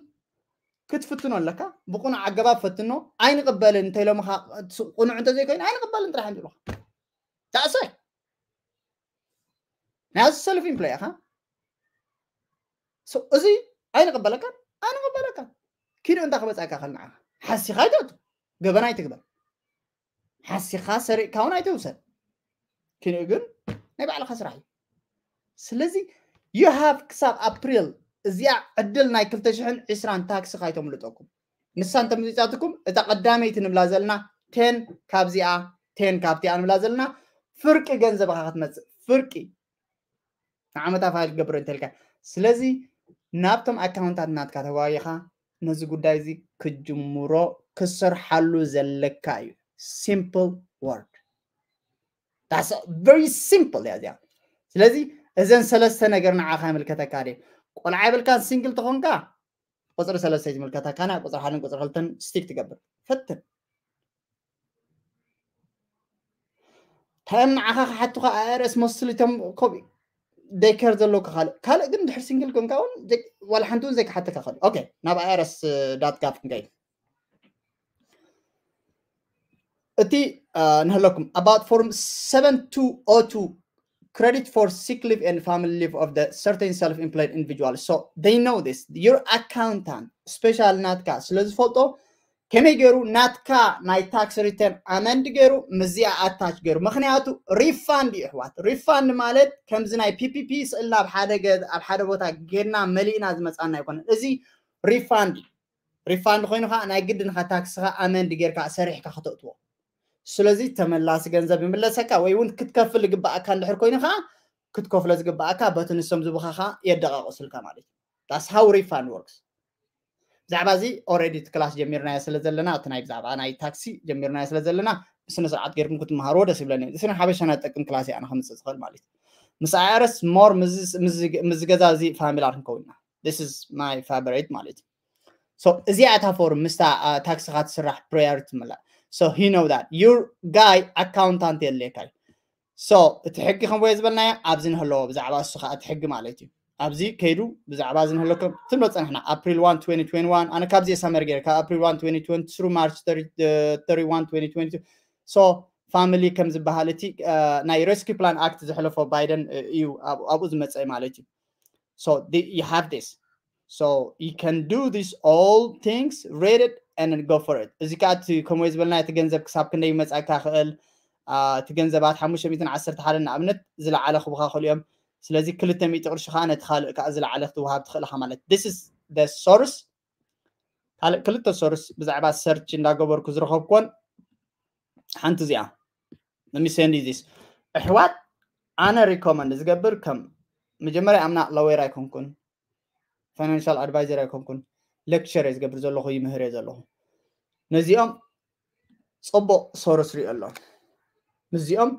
ክትፍትኖ ኣለካ። ብቁኑዕ ኣገባብ ፈትኖ። ኣይንቕበልን እንተኢሎምኻ ቁኑዕ እንተዘይኮይኑ ኣይንቕበልን ጥራሕ እንድሉኻ። That's it ናይ self employee ኢኻ። እዚ ኣይንቕበለካን ኣይንቕበለካን። ኪድ እንታይ ክመፃካ ከል ንዓኻ ሓሲኻ ኣይተእቱ ገበን ኣይትግበር። ሓሲኻ ሰሪቕካ እውን ኣይተውሰድ። ኪድ ግን ናይ ባዕልኻ ስራሕ እዩ። ስለዚ you have ክሳብ ኣፕሪል እዚኣ ዕድል ናይ ክልተ ሽሕን ዕስራን ታክሲ ካይተምልጠኩም። ንሳ እንተምሊጣትኩም እታ ቀዳመይቲ ንብላ ዘለና ቴን ካብዚኣ ቴን ካብቲኣ ንብላ ዘለና ፍርቂ ገንዘብኻ ክትመፅእ ፍርቂ ንዓመታ ፋይል ክገብር እንተልካ። ስለዚ ናብቶም ኣካውንታት ናትካ ተዋጊኻ ነዚ ጉዳይ እዚ ክትጅምሮ ክትሰርሓሉ ዘለካ እዩ። Simple word. That's very simple እያ እዚኣ። ስለዚ እዘን ሰለስተ ነገር ንዓኻ ይምልከተካ ድየ? ቆልዓ ይብልካ ሲንግል ተኾንካ ቁፅሪ ሰለስተ ይምልከተካ፣ ናይ ቁፅሪ ሓደን ቁፅሪ ክልተን ስቲክ ትገብር ፈትን። ታዮም ንዓኻ ክሓቱኻ IRS መስሉ እቶም ኮብ daycare ዘለውካ ካልእ ካልእ ግን ድሕር ሲንግል ኮንካ እውን ዋላ ሓንቲ እውን ዘይክሓተካ ካልእ። ኦኬ ናብ IRS dot gov ክንከይድ እቲ ንህለኩም about form seven two oh two credit for sick leave and family leave of the certain self-employed individual. So they know this. Your accountant special ናትካ ስለ ዝፈልጦ ከመይ ገይሩ ናትካ ናይ tax return amend ገይሩ ምስዚኣ attach ገይሩ። ምክንያቱ refund እዩ ኣሕዋት። Refund ማለት ከምዚ ናይ P P P ስእልና ኣብ ሓደ ገ- ኣብ ሓደ ቦታ ጌርና መሊእና ዝመፃና ኣይኮነን። እዚ refund እዩ። Refund ኮይኑ ከዓ ናይ ግድንካ ታክስካ amend ጌርካ ሰሪሕካ ከተእትዎ። ስለዚ ተመላሲ ገንዘብ ይምለሰካ ወይ እውን ክትከፍል ዝግባኣካ እንድሕር ኮይኑ ከዓ ክትከፍሎ ዝግባኣካ በቲ ንሶም ዝብኻኻ የደቃቅሱልካ ማለት እዩ። That's how refund works። ብዛዕባ እዚ already እቲ ክላስ ጀሚርናዮ ስለ ዘለና እቲ ናይ ብዛዕባ ናይ ታክሲ ጀሚርናዮ ስለ ዘለና ብስነ ስርዓት ጌርኩም ክትመሃርዎ ደስ ይብለኒ። እዚ ናይ ሓበሻ ናይ ጠቅም ክላስ እያ ኣነ ከምፅእ ዝኽእል ማለት እዩ። ምስ IRS more ምስ ገዛ እዚ familiar ክንከውን ኢና። This is my favorite ማለት እዩ። So እዚኣ እታ ፎርም ምስታ ታክስኻ ትስራሕ priority ምላ። So he know that your guy accountant የድልየካ እዩ። So እቲ ሕጊ ከምቦየ ዝበልናዮ ኣብዚ ንህለዎ ብዛዕባ እሱ ከዓ እቲ ሕጊ ማለት እዩ። ኣብዚ ከይዱ ብዛዕባ እዚ ንህለኩም ትብሎ ፀንሕና April one twenty twenty-one ኣነ ካብዚ እየ summer ገይረ ካብ April one twenty twenty through March thirty one twenty twenty two. So family ከም ዝበሃል እቲ ናይ rescue plan act ዘሕለፎ ባይደን እዩ ኣብኡ ዝመፀ ማለት እዩ። So you have this. So you can do this all things, read it and go for it. እዚ ከዓ እቲ ከምኡ ዝበልና እቲ ገንዘብ ክሳብ ክንደይ ይመፃካ ክእል እቲ ገንዘባት ሓሙሽተ ሚእትን ዓሰርተ ሓደ ንኣብነት ዝለዓለ ክቡካ ክእሉ እዮም። ስለዚ ክልተ ሚእቲ ቅርሺ ከዓ ነቲ ካልእ ከዓ ዝለዓለ ክትወሃብ ትኽእል ኢኻ ማለት this is the source። ካልእ ክልተ source ብዛዕባ search እንዳገበርኩ ዝረኸብኩዎን ሓንቲ እዚኣ let me send you this ኣሕዋት ኣነ recommend ዝገብር ከም መጀመርያ I'm not lawyer ኣይኮንኩን financial advisor ኣይኮንኩን lecture እየ ዝገብር ዘለኹ ይምህር እየ ዘለኹ ነዚኦም ፅቡቅ source ሪኦ ኣሎ ምስዚኦም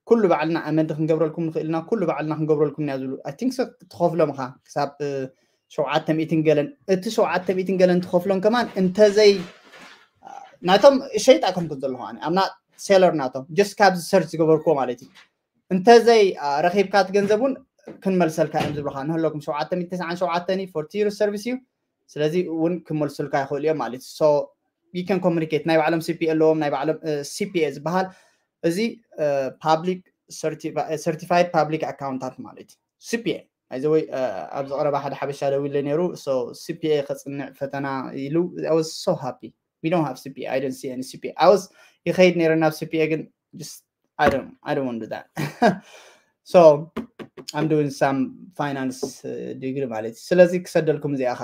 ኩሉ ባዕልና amend ክንገብረልኩም ንኽእል ኢና ኩሉ ባዕልና ክንገብረልኩም ኢና ዝብሉ I think so ትኸፍሎም ኢኻ ክሳብ ሸውዓተ ሚእትን ገለን እቲ ሸውዓተ ሚእትን ገለን ትኸፍሎም ከማን እንተዘይ ናቶም ሸይጥ ኣይኮንኩን ዘለኹ ኣነ I'm not seller ናቶም just ካብዚ search ዝገበርክዎ ማለት እዩ እንተዘይ ረኺብካ እቲ ገንዘብ እውን ክንመልሰልካ እዮም ዝብሉካ ንህለኩም ሸውዓተ ሚእቲ ተስዓን ሸውዓተን እዩ for your service እዩ ስለዚ እውን ክመልሱልካ ይኽእሉ እዮም ማለት እዩ so you can communicate ናይ ባዕሎም CPA ኣለዎም ናይ ባዕሎም CPA ዝበሃል እዚ public certified public accountant ማለት እዩ CPA ናይዚ ወይ ኣብዚ ቀረባ ሓደ ሓበሻ ደዊለ ነይሩ so CPA ከፅንዕ ፈተና ኢሉ I was so happy we don't have CPA I don't see any CPA I was ይኸይድ ነይረ ናብ CPA ግን just I don't I don't want to do that so I'm doing some finance degree ማለት እዩ ስለዚ ክሰደልኩም እዚኣኻ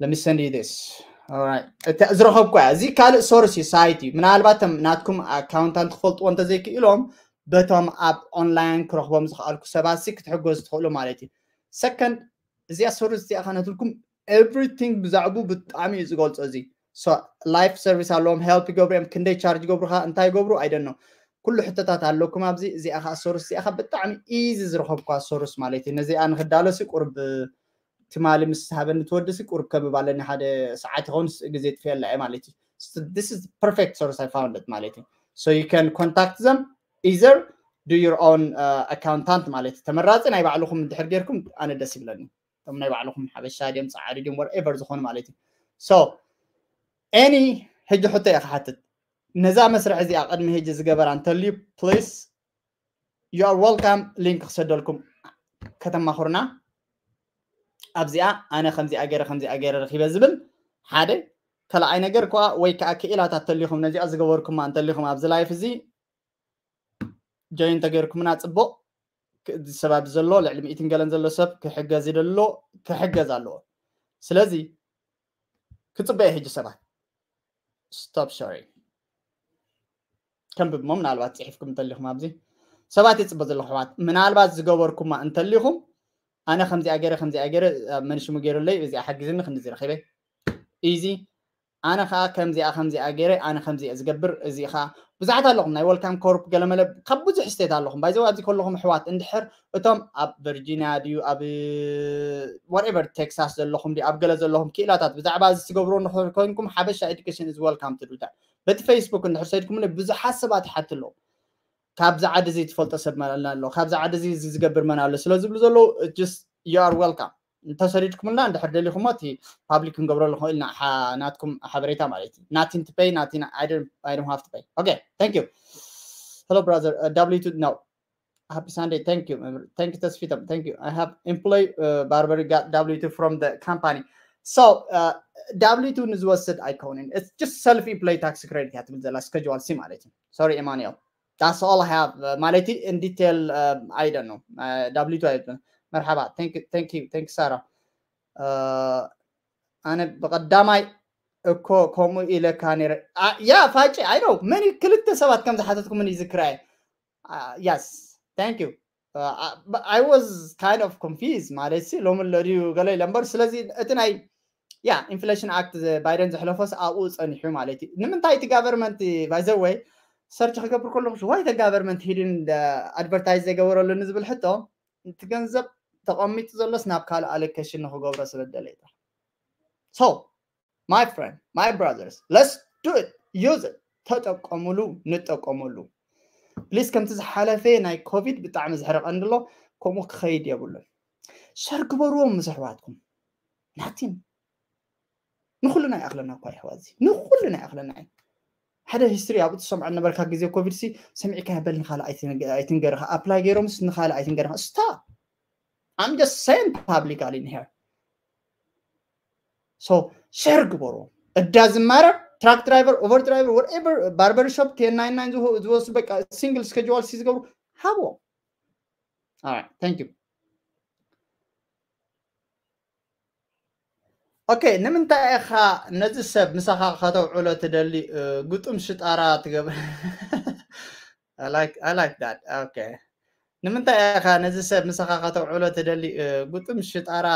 let me send you this ዝረኸብኩ እያ እዚ ካልእ source እዩ site እዩ ምናልባት ናትኩም accountant ክፈልጥዎ እንተዘይክኢሎም በቶም ኣብ online ክረኽቦም ዝኽኣልኩ ሰባት ክትሕገዙ ትኽእሉ ማለት እዩ second እዚኣ source እዚኣ ከነትልኩም everything ብዛዕቡ ብጣዕሚ እዩ ዝገልፆ እዚ life service ኣለዎም help ይገብሩ እዮም ክንደይ charge ይገብሩካ እንታይ ይገብሩ I don't know ኩሉ ሕቶታት ኣለኩም ኣብዚ እዚኣ ከዓ source እዚኣ ከዓ ብጣዕሚ easy ዝረኸብኳ source ማለት እዩ ነዚኣ ንክዳለሲ ቁርብ ትማሊ ምስ ሃበኒ ትወድሲ ቁርብ ከብብ ኣለኒ ሓደ ሰዓት ይኸውን ግዜ ጥፍየላ እየ ማለት እዩ this is perfect source I found it ማለት እዩ so you can contact them either do your own uh, accountant ማለት እዩ ተመራፂ ናይ ባዕልኹም እንድሕር ጌርኩም ኣነ ደስ ይብለኒ እቶም ናይ ባዕልኹም ሓበሻ ድዮም ፀዓዱ ድዮም whatever ዝኾኑ ማለት እዩ so any ሕጂ ሕቶ እየ ክሓትት ነዛ መስርሕ እዚኣ ቅድሚ ሕጂ ዝገበራ እንተልዩ please you are welcome link ክሰደልኩም ከተማኽሩና ኣብዚኣ ኣነ ከምዚኣ ገይረ ከምዚኣ ገይረ ረኪበ ዝብል ሓደ ካልኣይ ነገር ከኣ ወይ ከዓ ክኢላታት ተሊኹም ነዚኣ ዝገበርኩማ እንተሊኹም ኣብዚ life እዚ join ተገይርኩምና ፅቡቅ እዚ ሰብ ኣብዚ ዘሎ ልዕሊ ሚእትን ገለን ዘሎ ሰብ ክሕገዝ ይደሎ ክሕገዝ ኣለዎ ስለዚ ክፅበየ ሕጂ ሰባት stop sharing ከንብብ እሞ ምናልባት ፅሒፍኩም እንተሊኹም ኣብዚ ሰባት ይፅበ ዘለኹ ኣሕዋት ምናልባት ዝገበርኩማ እንተሊኹም ኣነ ከምዚኣ ገይረ ከምዚኣ ገይረ መን ሽሙ ገይሩለይ እዚኣ ሓጊዝኒ ክንድዚ ረኺበ easy ኣነ ከዓ ከምዚኣ ከምዚኣ ገይረ ኣነ ከምዚኣ ዝገብር እዚ ከዓ ብዙሓት ኣለኹም ናይ welcome corp ገለመለ ካብ ብዙሕ state ኣለኹም by the way ኣብዚ ከለኹም ኣሕዋት እንድሕር እቶም ኣብ ቨርጂኒያ ድዩ ኣብ whatever Texas ዘለኹም ድዩ ኣብ ገለ ዘለኹም ክኢላታት ብዛዕባ እዚ ትገብርዎ እንድሕር ኮይንኩም ሓበሻ education is welcome to do that በቲ Facebook እንድሕር ሰዲኩምለይ ብዙሓት ሰባት ይሓቱ ኣለዉ ካብዚ ዓዲ እዚ ትፈልጦ ሰብ መን ኣሎ ካብዚ ዓዲ እዚ እዚ ዝገብር መን ኣሎ ስለ ዝብሉ ዘለዉ just you are welcome እንተሰዲድኩምልና እንድሕር ደሊኹሞ እቲ public ክንገብረሉ ንኽእል ኢና ሓ- ናትኩም ሓበሬታ ማለት እዩ nothing to pay nothing I don't, I don't have to pay okay thank you Hello, brother. Uh, W two, no. Happy Sunday. Thank you. Thank you, Tasfitam. Thank you. I have employee, uh, Barbary got W two from the company. So, uh, W two ንዝወስድ ኣይኮንን። It's just self employee tax credit እያ ትብል ዘላ schedule C ማለት እዩ። Sorry, Emmanuel. That's all I have. Uh, ማለት in detail, uh, I don't know. Uh, W two ኣይብልን። መርሓባ። Thank you, thank you, thank you, Sarah. Uh, ኣነ ብቐዳማይ እኮ ከምኡ ኢለካ ነይረ። ያ ፋጭ፣ I know, መን ክልተ ሰባት ከም ዝሓተትኩምን እዩ ዝክራየ። Yes, thank you. I was kind of confused ማለት ሲ ሎሚ ኣሎ ድዩ ገለ ኢለ እምበር። ስለዚ እቲ ናይ ያ ኢንፍሌሽን ኣክት ባይደን ዘሕለፎስ ኣብኡ ጸኒሑ ማለት እዩ። ንምንታይ እቲ ጋቨርመንት፣ by the way, ሰርች ክገብር ከለኹ ዋይ the government hidden advertise ዘይገበረሉ ንዝብል ሕቶ፣ እቲ ገንዘብ ተቐሚጡ ዘሎስ ናብ ካልእ ኣሎኬሽን ንክገብሮ ስለ ደለየ ጥራሕ። So my friend, my brothers, let's do it, use it። ተጠቀሙሉ፣ ንጠቀሙሉ። ፕሊስ፣ ከምቲ ዝሓለፈ ናይ ኮቪድ ብጣዕሚ ዝሕርቀኒ ኣሎ፣ ከምኡ ክኸይድ የብሉን። ሸር ግበርዎም ምስ ኣሕዋትኩም። ናቲን ንኩልና ይኣኽለና እኳ ይሕዋዚ፣ ንኩልና ይኣኽለና እዩ። ሓደ ሂስትሪ ኣብኡ ትሰምዖ ነበርካ ግዜ ኮቪድ ሲ ሰሚዕካ በል ንኻልእ ኣይትንገርኻ። ኣፕላይ ገይሮምስ ንኻልእ ኣይትንገርኻ። Stop. I'm just saying publicly in here. So ሸር ግበሩ። እዳ ዝማረ ትራክ ድራይቨር፣ ኡበር ድራይቨር፣ whatever፣ ባርበር ሾፕ፣ ten ninety-nine ዝወስዱ፣ በቃ ሲንግል ስኬጁዋል ሲ ዝገብሩ፣ ሃቦ። Alright, thank you. ኦኬ፣ ንምንታይ ኢኻ ነዚ ሰብ ምሳኻ ከተውዕሎ ትደሊ? ግጡም ሽጣራ ትገብር። I like, I like that. ኦኬ፣ ንምንታይ ኢኻ ነዚ ሰብ ምሳኻ ከተውዕሎ ትደሊ? ግጡም ሽጣራ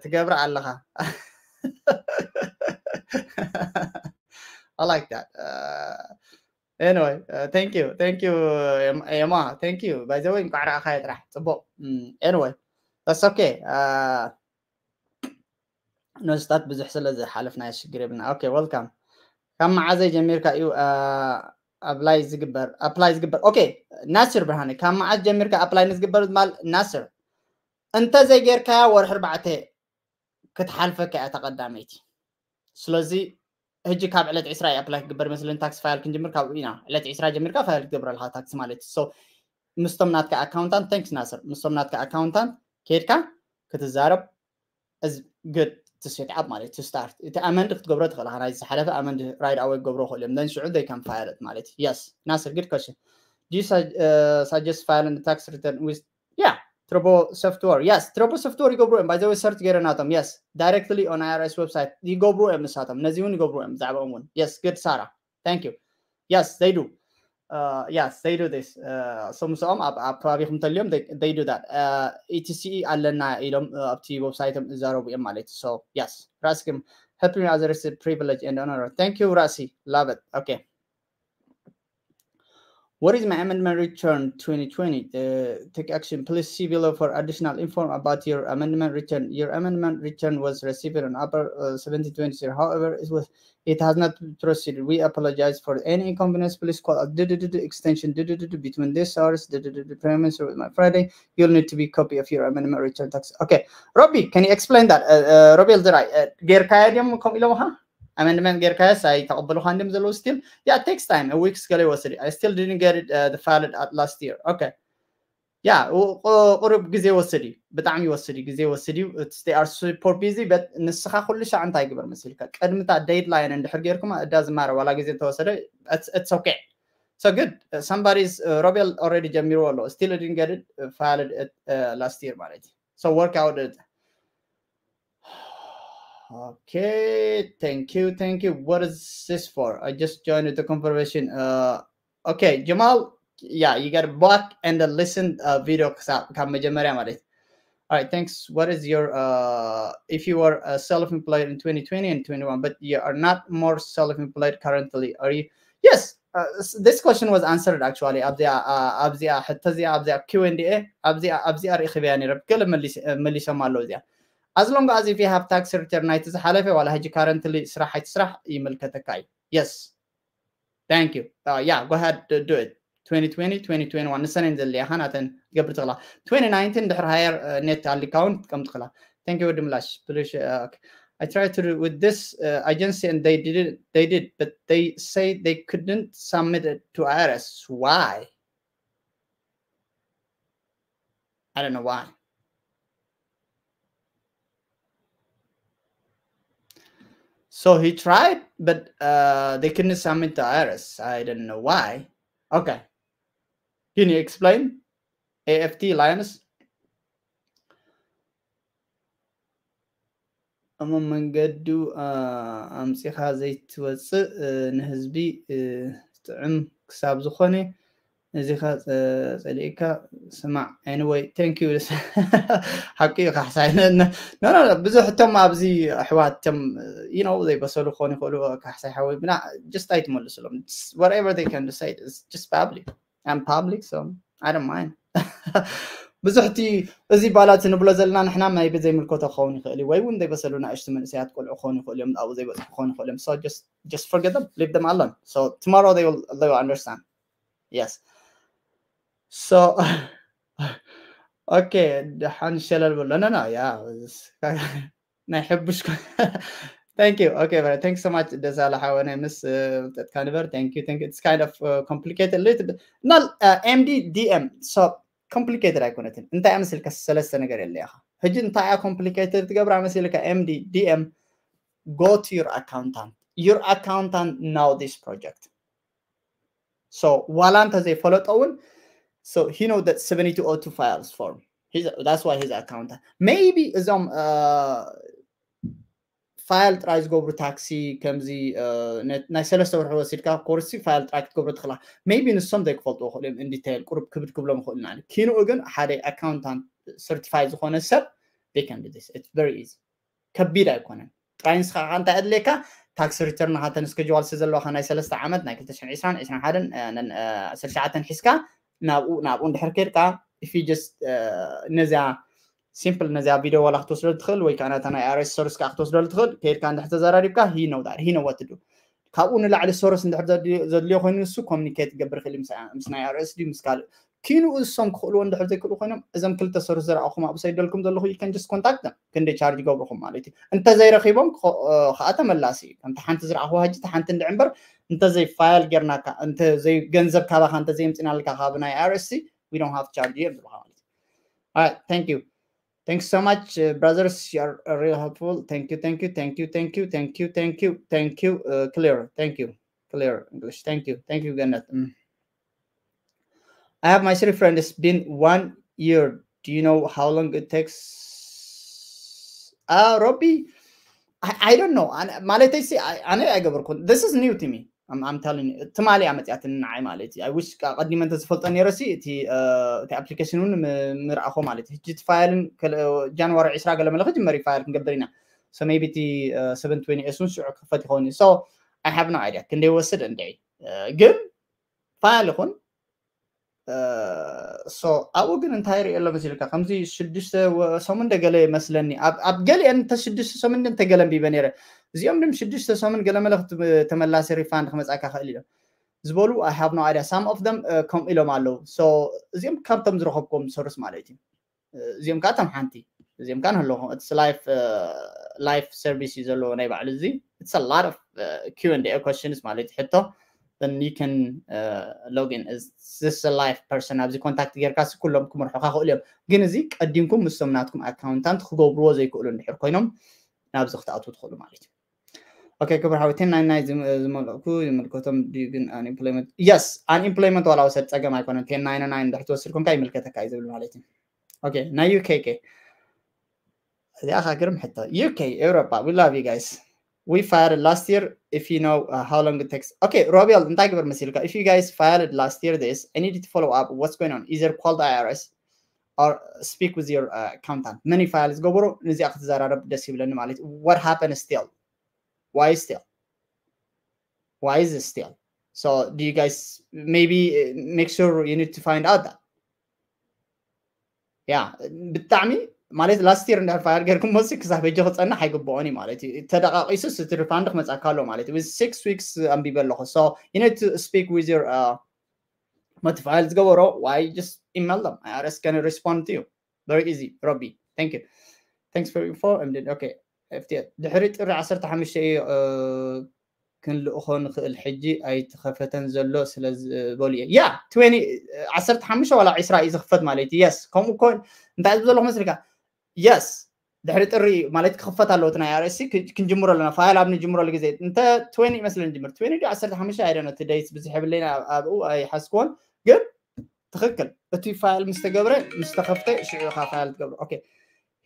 ትገብር ኣለኻ። I like that. Anyway, uh, thank you, thank you, Emma, thank you. By the way, እንኳዕ ረኣኻዮ ጥራሕ ጽቡቕ። Anyway, that's okay. Uh, ነስታት ብዙሕ ስለ ዝሓለፍናዮ ሽግር የብልና። ኦኬ፣ ወልካም። ካብ መዓዘይ ጀሚርካ እዩ ኣፕላይ ዝግበር? ኣፕላይ ዝግበር? ኦኬ፣ ናስር ብርሃነ፣ ካብ መዓዝ ጀሚርካ ኣፕላይ ንዝግበር ዝማል? ናስር፣ እንተ ዘይጌርካያ ወርሒ ኣርባዕተ ክትሓልፈካ እያ ተቐዳመይቲ። ስለዚ ሕጂ ካብ ዕለት ዕስራ እዩ ኣፕላይ ክግበር መስለኒ። ታክስ ፋይል ክንጅምር ካብኡ ኢና። ዕለት ዕስራ ጀሚርካ ፋይል ክትገብር ኣለካ ታክስ ማለት እዩ። So ምስቶም ናትካ ኣካውንታንት፣ thanks ናስር፣ ምስቶም ናትካ ኣካውንታንት ከድካ ክትዛረብ is good to set up ማለት to start። እቲ ኣመንድ ክትገብሮ ትኽእል ኢኻ። ናይ ዝሓለፈ ኣመንድ right away ክገብሮ ይኽእሉ እዮም። Then ሽዑ they can file it ማለት እዩ። Yes ናስር፣ good question. Do you suggest filing the tax return with Yeah, Turbo Software. Yes, Turbo Software ይገብሩ እዮም። By the way, ሰርች ገይረ ናቶም። Yes, directly on I R S website ይገብሩ እዮም ንሳቶም። ነዚ እውን ይገብሩ እዮም፣ ብዛዕባኦም እውን። Yes, good Sarah. Thank you. Yes, they do. Uh, yes, they do this. Uh, so ምስኦም ኣብ ኣብ ከባቢኹም ተልዮም they, they do that. Uh, E T C E ኣለና ኢሎም፣ uh, ኣብቲ ዌብሳይቶም ይዛረቡ እዮም ማለት እዩ። So yes, ራስኩም helping others is a privilege and honor. Thank you, Rasi. Love it. Okay. What is my amendment return twenty twenty? Uh, take action. Please see below for additional info about your amendment return. Your amendment return was received on April, uh, seventeen twenty. However, it was, it has not proceeded. We apologize for any inconvenience. Please call at extension between this hours, premiums with my Friday. You'll need to be copy of your amendment return tax. Okay, Robbie, can you explain that? Uh, uh, Robbie Elzerai, uh, ጌርካዮ ድዮም ከምኡ ኢሎምኻ? ኣመንድመንት ጌርካዮስ ኣይተቐበሉኻን ድዮም ዘለዉ? Still, yeah, it takes time. A weeks ገለ ይወስድ እዩ። I still didn't get it, uh, the valid at last year. Okay. Yeah, ቁሩብ ግዜ ይወስድ እዩ፣ ብጣዕሚ ይወስድ እዩ፣ ግዜ ይወስድ እዩ። They are super busy, but ንስኻ ኩሉ ሻዕ እንታይ ግበር መሲልካ፣ ቅድሚ እታ ዴድላይን እንድሕር ጌርኩማ እዳ ዝማረ ዋላ ግዜ እንተወሰደ it's okay. So good. Uh, somebody's, uh, Robbie Elzerai already ጀሚርዎ ኣሎ። Still didn't get it, uh, valid, uh, last year ማለት እዩ። So work out it. Okay, thank you, thank you. What is this for? I just joined the conversation. Uh, okay, Jamal, yeah, you got to back and then listen, uh, video ካብ መጀመርያ ማለት እዩ። All right, thanks. What is your, uh, if you were, uh, self-employed in twenty twenty and twenty-one, but you are not more self-employed currently, are you? Yes, uh, this question was answered actually. ኣብዚኣ፣ uh, ኣብዚኣ ሕቶ እዚኣ ኣብዚኣ Q and A ኣብዚኣ ኣብዚኣ ርኢኽበያ ነይረ። ገለ መሊሶም ኣለዉ እዚኣ። As long as if you have tax return ናይቲ ዝሓለፈ ዋላ ሕጂ currently ስራሕ ኣይትስራሕ ይምልከተካ እዩ። Yes. Thank you. Uh, yeah, go ahead, do it. twenty twenty, twenty twenty-one ንሰነን ዘለ ኢኻ ናተን ትገብር ትኽእላ። twenty nineteen ድሕሪ ሃየር ኔት ኣሊካውን ትጥቀም ትኽእላ። Thank you ወዲ ምላሽ። Please, uh, okay. I tried to do with this uh, agency and they did it. They did, but they say they couldn't submit it to I R S. Why? I don't know why. So he tried, but uh, they couldn't submit to I R S. I don't know why. Okay. Can you explain? A F T Linus? እሞ መንገዱ ኣምፂኻ ዘይትወፅእ ንህዝቢ ጥዕም ክሳብ ዝኾነ እዚኻ ፀሊእካ ስማዕ። Anyway, thank you. ሓቂ እዩ ካሕሳይ። ብዙሕ እቶም ኣብዚ ኣሕዋት እቶም you know ዘይበሰሉ ክኾኑ ይኽእሉ። ካሕሳይ ሓወይ ብና just ኣይትመልስሎም። Whatever they can decide, it's just public. I'm public, so I don't mind. ብዙሕቲ እዚ ባላት ንብሎ ዘለና ንሕና ናይ ዘይምልከቶ ክኸውን ይኽእል እዩ፣ ወይ እውን ዘይበሰሉ ንኣሽቱ መንእሰያት ቆልዑ ክኾኑ ይኽእሉ እዮም፣ ኣብኡ ዘይበፅሑ ክኾኑ ይኽእሉ እዮም። So just just forget them, leave them alone. So tomorrow they will they will understand. Yes. So okay, ደሓን ሸለል በሎ። No, no, yeah. ናይ ሕቡሽ Thank you. Okay, but thanks so much. ደሳለ ሓወነ ምስ ፍልጠትካ ንበር። Thank you, thank you. It's kind of uh, complicated a little bit. No, uh, M D D M. So complicated ኣይኮነትን። እንታይ እያ መሲልካ? ሰለስተ ነገር የለ ኢኻ። ሕጂ እንታይ እያ complicated ትገብራ መሲልካ? M D D M, go to your accountant. Your accountant know this project. So ዋላ እንተ ዘይፈለጦ እውን so he know that seventy-two oh two files form. He's, that's why he's accountant. Maybe እዞም uh, ፋይል ጥራይ ዝገብሩ ታክሲ ከምዚ ናይ ሰለስተ ወርሒ ወሲድካ ኮርሲ ፋይል ጥራይ ክትገብሩ ትኽእላ። Maybe ንሶም ዘይክፈልጡ ይኽእሉ እዮም። In detail ቁሩብ ክብድ ክብሎም ይኽእሉ ኢና። ኪንኡ ግን ሓደ ኣካውንታንት ሰርቲፋይ ዝኾነ ሰብ they can do this. It's very easy. ከቢድ ኣይኮነን። ጥራይ ንስኻ ከዓ እንታይ ኣድልየካ? ታክስ ሪተርንኻ ተን ስኬጅዋልስ ዘለዋኻ ናይ ሰለስተ ዓመት ናይ ክልተ ሽሕን ዕስራን ዕስራን ሓደን ዓሰርተ ትሽዓተን ሒዝካ ናብኡ ናብኡ እንድሕር ከድካ if you just ነዚያ ሲምፕል ነዚያ ቪድዮ ዋላ ክትወስዶ ትኽእል ወይ ከዓ ነታ ናይ ኣርኤስ ሶርስ ከዓ ክትወስዶ ትኽእል። ከይድካ እንድሕር ተዘራሪብካ he know that, he know what to do. ካብኡ ንላዕሊ ሶርስ እንድሕር ዘድልዮ ኮይኑ ንሱ ኮሚኒኬት ክገብር ይኽእል ምስ ናይ ኣርኤስ ድዩ ምስ ካልእ ኪንኡ እሶም ክኽእልዎ እንድሕር ዘይክእሉ ኮይኖም እዞም ክልተ ሶርስ ዝረኣኹም ኣብኡ ሰይደልኩም ዘለኹ you can just contact them. ክንደይ ቻርጅ ይገብርኹም ማለት እዩ። እንተዘይረኺቦም ከዓ ተመላሲ እዩ። ከምቲ ሓንቲ ዝረኣኹ ሕጂ እቲ ሓንቲ እንድዕ እምበር እንተዘይ ፋይል ጌርናካ እንተዘይ ገንዘብ ካባኻ እንተዘይምፅናልካ ካብ ናይ ኣርኤስ we don't have charge እዮም ዝብልካ ማለት እዩ። All right, thank you. Thanks so much, uh, brothers. You are uh, real helpful. Thank you, thank you, thank you, thank you, thank you, thank you, thank you. Uh, clear. Thank you. Clear English. Thank you. Thank you, Gannat. Mm. I have my three friends. It's been one year. Do you know how long it takes? Ah, Robbie, I, I don't know. ማለተይ ሲ ኣነ ኣይገበርኩን። This is new to me. I'm, I'm telling you. ትማሊ ኣመፅያትኒ ንዓይ ማለት እዩ። I wish ቀዲመ እንተዝፈልጦ ነይረ ሲ እቲ እቲ ኣፕሊኬሽን እውን ምርኣኾ ማለት እዩ። ሕጂ እቲ ፋይልን ጃንዋሪ ዕስራ ገለ መለ ክጅመር እዩ ፋይል ክንገብር ኢና። So maybe እቲ seven twenty S እውን ሽዑ ክኽፈት ይኸውን እዩ። So I have no idea ክንደይ ይወስድ እንድዒ ግን ፋይል ይኹን so ኣብኡ ግን እንታይ ርእየ ኣሎ መሲልካ ከምዚ ሽዱሽተ ሰሙን ደገለ ይመስለኒ ኣብ ገሊአን እንተ ሽዱሽተ ሰሙን እንተ ገለ ኣንቢበ ነይረ። እዚኦም ድም ሽዱሽተ ሰሙን ገለ መለ ተመላሲ ሪፋንድ ክመጻካ ክእል ኢሎም ዝበሉ I have no idea. Some of them ከምኡ ኢሎም ኣለዉ። So እዚኦም ካብቶም ዝረኸብኩም ሶርስ ማለት እዩ። እዚኦም ከዓ እቶም ሓንቲ እዚኦም ከዓ ንህለኹም እቲ ላይፍ ላይፍ ሰርቪስ እዩ ዘለዎ ናይ ባዕሉ እዚ it's a lot of Q and A questions ማለት እዩ ሕቶ then you can uh, log in is this a live person ኣብዚ ኮንታክት ጌርካ ሲ ኩሎም ክምርሑካ ክእሉ እዮም። ግን እዚ ቀዲምኩም ምስቶም ናትኩም ኣካውንታንት ክገብርዎ ዘይክእሉ እንድሕር ኮይኖም ናብዚ ክትኣትዉ ትኽእሉ ማለት እዩ። ኦኬ ክብር ሓዊ ቴን ናይን ናይን ዝመልእኩ ይምልከቶም ድዩ ግን unemployment? Yes, unemployment ዋላ ወሰድ ፀገም ኣይኮነን። ቴን ናይን ናይን እንድሕር ትወስድ ኮንካ ይምልከተካ እዩ ዝብል ማለት እዩ። ኦኬ ናይ ዩኬ ከ እዚኣ ካ ግርም ሕቶ። ዩኬ ኤውሮጳ we love you guys. We fired last year. If you know uh, how long it takes. Okay, ሮቤል እንታይ ግበር መሲልካ? If you guys fired last year this, I need to follow up what's going on. Either call the I R S or speak with your uh, accountant. መን ፋይል ዝገበሩ ነዚኣ ክትዘራረብ ደስ ይብለኒ ማለት what happened still? Why still? Why is it still? So do you guys maybe uh, make sure you need to find out that? Yeah, ብጣዕሚ ማለት last year እንድሕር ፋየር ጌርኩም ሞሲ ክሳብ ሕጂ ክፀንሕ ኣይግብኦን እዩ ማለት እዩ። ተደቃቂሱ እቲ ሪፋንድ ክመፃካ ኣሎ ማለት እዩ። With six weeks ኣንቢበ ኣለኹ። So you need to speak with your uh, መቲ ፋይል ዝገበሮ why just email them. I R S can respond to you. Very easy, Robbie. Thank you. Thanks for your info. And then, okay. ድሕሪ ጥሪ ዓሰርተ ሓሙሽተ እዩ ክንልእኾ ንኽእል፣ ሕጂ ኣይተኸፈተን ዘሎ ስለ ዝበሉ እየ። ያ ትዌንቲ ዓሰርተ ሓሙሽተ ዋላ ዕስራ እዩ ዝኽፈት ማለት እዩ። የስ ከምኡ እኮ እንታይ ዝብ ዘለኹ መስልካ? የስ ድሕሪ ጥሪ ማለት ክኽፈት ኣለዎ ናይ ኣርኤስሲ ክንጅምሮ ኣለና። ፋይል ኣብ ንጅምረሉ ግዜ እንተ ትዌንቲ ይመስለኒ ጅምር ትዌንቲ ዓሰርተ ሓሙሽተ ኣይደነ እቲ ደይት ብዙሕ የብለይና ኣብኡ ኣይሓዝክዎን፣ ግን ትኽክል እቲ ፋይል ምስ ተገብረ ምስ ተኸፍተ ሽዑ ኢኻ ፋይል ትገብሮ። Okay,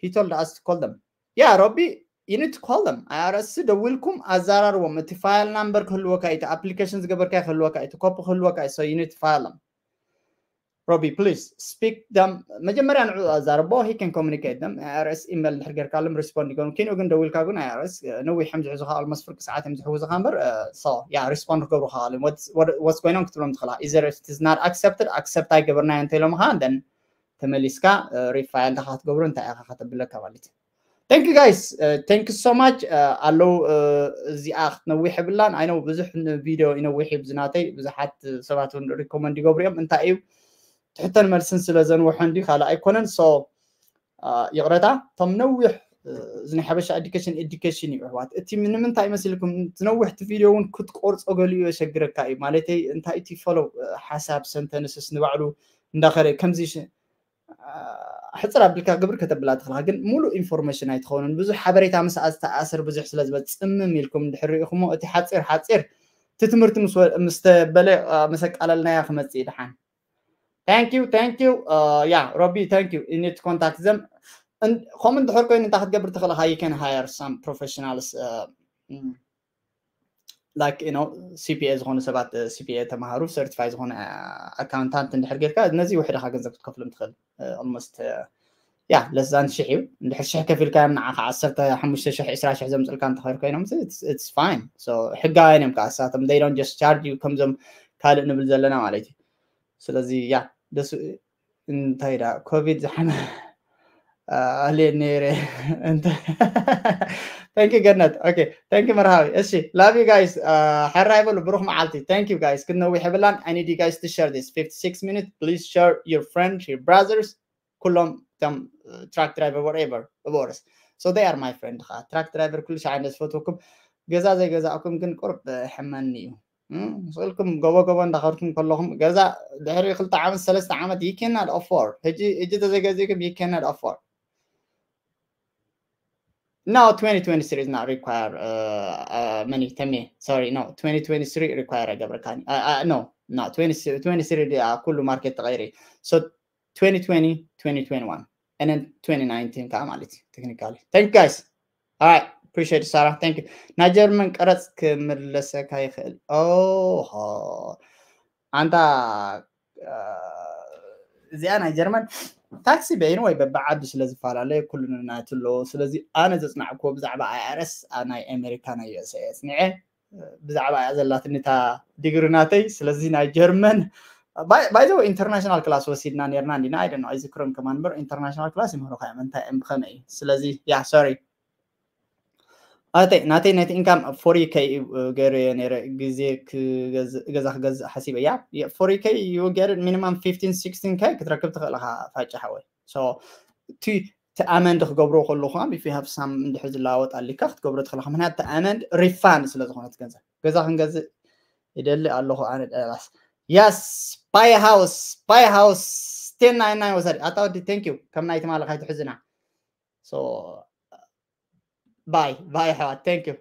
he told us to call them. Yeah, Robbie, you need to call them. IRS ደዊልኩም ኣዛራርዎም። እቲ ፋይል ናምበር ክህልወካ እዩ፣ እቲ ኣፕሊኬሽን ዝገበርካ ክህልወካ እዩ፣ እቲ ኮፒ ክህልወካ እዩ። So you need to file them. Robbie, please speak them. መጀመሪያ ንዑ ኣዛርቦ፣ he can communicate them. IRS ኢሜል እንድሕር ጌርካሎም ሪስፖንድ ይገብሩ። ኪንኡ ግን ደዊልካ ግን IRS ነዊሕ እዮም ዝሕዙኻ፣ almost ፍርቂ ሰዓት እዮም ዝሕውዙኻ እምበር፣ so yeah, ሪስፖንድ ክገብሩ ይኽእሉ እዮም። What's going on ክትብሎም ትኽእላ። Either it is not accepted, ኣክሰፕት ኣይገበርናዮ እንተኢሎምኻ፣ then ተመሊስካ ሪፋይል ዳኻ ክትገብሩ እንታይ ኢኻ ከተብለካ ማለት እዩ። Thank you guys, thank you so much. ኣለዉ እዚኣ ክትነዊሕ የብላን። I know ብዙሕ ቪድዮ ይነዊሕ እዩ ብዝናተይ፣ ብዙሓት ሰባት እውን ሪኮመንድ ይገብሩ እዮም። እንታይ እዩ ትሕተን መልስን ስለ ዘንውሖ እንዲ ካልእ ኣይኮነን። So ይቕረታ። እቶም ነዊሕ እዚ ናይ ሓበሻ ኤዱኬሽን ኤዱኬሽን እዩ ኣሕዋት። እቲ ንምንታይ መሲልኩም ዝነዊሕ እቲ ቪድዮ እውን ክትቆርጾ ገሊኡ የሸግረካ እዩ። ማለተይ እንታይ እቲ ፎሎ ሓሳብ ሰንተንስስ ንባዕሉ እንዳኸረ ከምዚ ሕፅር ኣቢልካ ግብር ከተብላ ትኽእልካ፣ ግን ሙሉእ ኢንፎርሜሽን ኣይትኸውንን። ብዙሕ ሓበሬታ ምስ ዝተኣሰር ብዙሕ ስለ ዝበ ጽምም ኢልኩም እንድሕር ርኢኹሞ እቲ ሓፂር ሓፂር እቲ ትምህርቲ ምስ ተበለ ምስ ኣቃለልናዮ ክመፅእ ይድሓን። Thank you, thank you. Yeah, Robbie, thank you. You need to contact them. ከምኡ እንድሕር ኮይኑ እንታይ ክትገብር ትኽእል ኢኻ? You can hire some professionals, like you know CPA ዝኾኑ ሰባት፣ CPA ተማሃሩ፣ ሰርቲፋይ ዝኾነ ኣካውንታንት እንድሕር ጌርካ ነዚ ውሕድ ኢኻ ገንዘብ ክትከፍሎም ትኽእል። Almost yeah, less than ሽሕ እዩ። እንድሕር ሽሕ ከፊልካ ንዓኻ ዓሰርተ ሓሙሽተ ሽሕ፣ ዕስራ ሽሕ ዘምፅልካ እንተኸይር ኮይኖም it's fine። So ሕጋውያን እዮም ከዓ እሳቶም፣ they don't just charge you ከምዞም ካልእ ንብል ዘለና ማለት እዩ። ስለዚ yeah ደስ እንታይ ዳ ኮቪድ ዝሓመ ኣልየ ነይረ። Thank you ገነት። Okay, thank you መርሃዊ። እሺ love you guys. ሕራይ በሉ፣ ብሩኽ መዓልቲ። Thank you guys. ክንነዊሕ የብላን። I need you guys to share this fifty-six minutes. Please share your friend, your brothers. ኩሎም እቶም ትራክ ድራይቨር whatever፣ of course, so they are my friend ከዓ ትራክ ድራይቨር ኩሉ ሻዕ እንደ ዝፈትወኩም። ገዛ ዘይገዛእኩም ግን ቁርብ ሕመኒ እዩ። ስልኩም ጎቦ ጎቦ እንዳኸርኩም ከለኹም ገዛ ድሕሪ ክልተ ዓመት ሰለስተ ዓመት you cannot afford። ሕጂ ሕጂ ተዘይገዚእኩም you cannot afford። No, twenty twenty-three is not require. Many ተሜ, sorry, no, twenty twenty-three require ኣይገብረካን። No, no, twenty twenty-three ኩሉ ማርኬት ተቐይሪ። So twenty twenty, twenty twenty-one, and then twenty nineteen ከዓ ማለት እዩ technically. Thank you guys. All right, appreciate it, Sarah. Thank you. ናይ ጀርመን ቀረጽ ክምለሰካ ይኽእል። ኦሆ ኣንታ እዚኣ ናይ ጀርመን ታክሲ በይኑ ወይ በብዓዱ ስለ ዝፈላለየ ኩሉ ናቱ ኣለዎ። ስለዚ ኣነ ዘጽናዕክዎ ብዛዕባ ኣይኣርኤስ ናይ ኣሜሪካ ናይ USA ኣጽኒዐ። ብዛዕባ እያ ዘላትኒ እታ ዲግሪ ናተይ። ስለዚ ናይ ጀርመን ባይዘው ኢንተርናሽናል ክላስ ወሲድና ነርና እንዲና ኣይደና ኣይዝክሮን ከማን እምበር ኢንተርናሽናል ክላስ ይምህሩካ እዮም እንታይ እዮም ብኸመይ እዩ። ስለዚ ያ ሶሪ ኣተይ ናተይ ነቲ ኢንካም ፎሪ ከይ ገይረዮ ነይረ ግዜ ገዛ ክገዝእ ሓሲበ እያ። ፎሪ ከይ you get minimum fifteen sixteen ከይ ክትረክብ ትኽእል ኢኻ ፋጫ ሓወይ። So እቲ ኣመንድ ክገብሮ ከለኹ if you have some እንድሕር ዝለዋወጥ ኣሊካ ክትገብሮ ትኽእል ኢኻ። ምክንያቱ እቲ ኣመንድ ሪፋንድ ስለ ዝኾነ እቲ ገንዘብ ገዛ ክንገዝእ ይደሊ ኣለኹ ኣነ ደላስ። Yes, buy a house, buy a house. Ten nine nine ወሰድ ኣታ ወዲ thank you። ከም ናይ ትማሊ ካይትሕዝና። So ባይ ባይ ኣሕዋት thank you።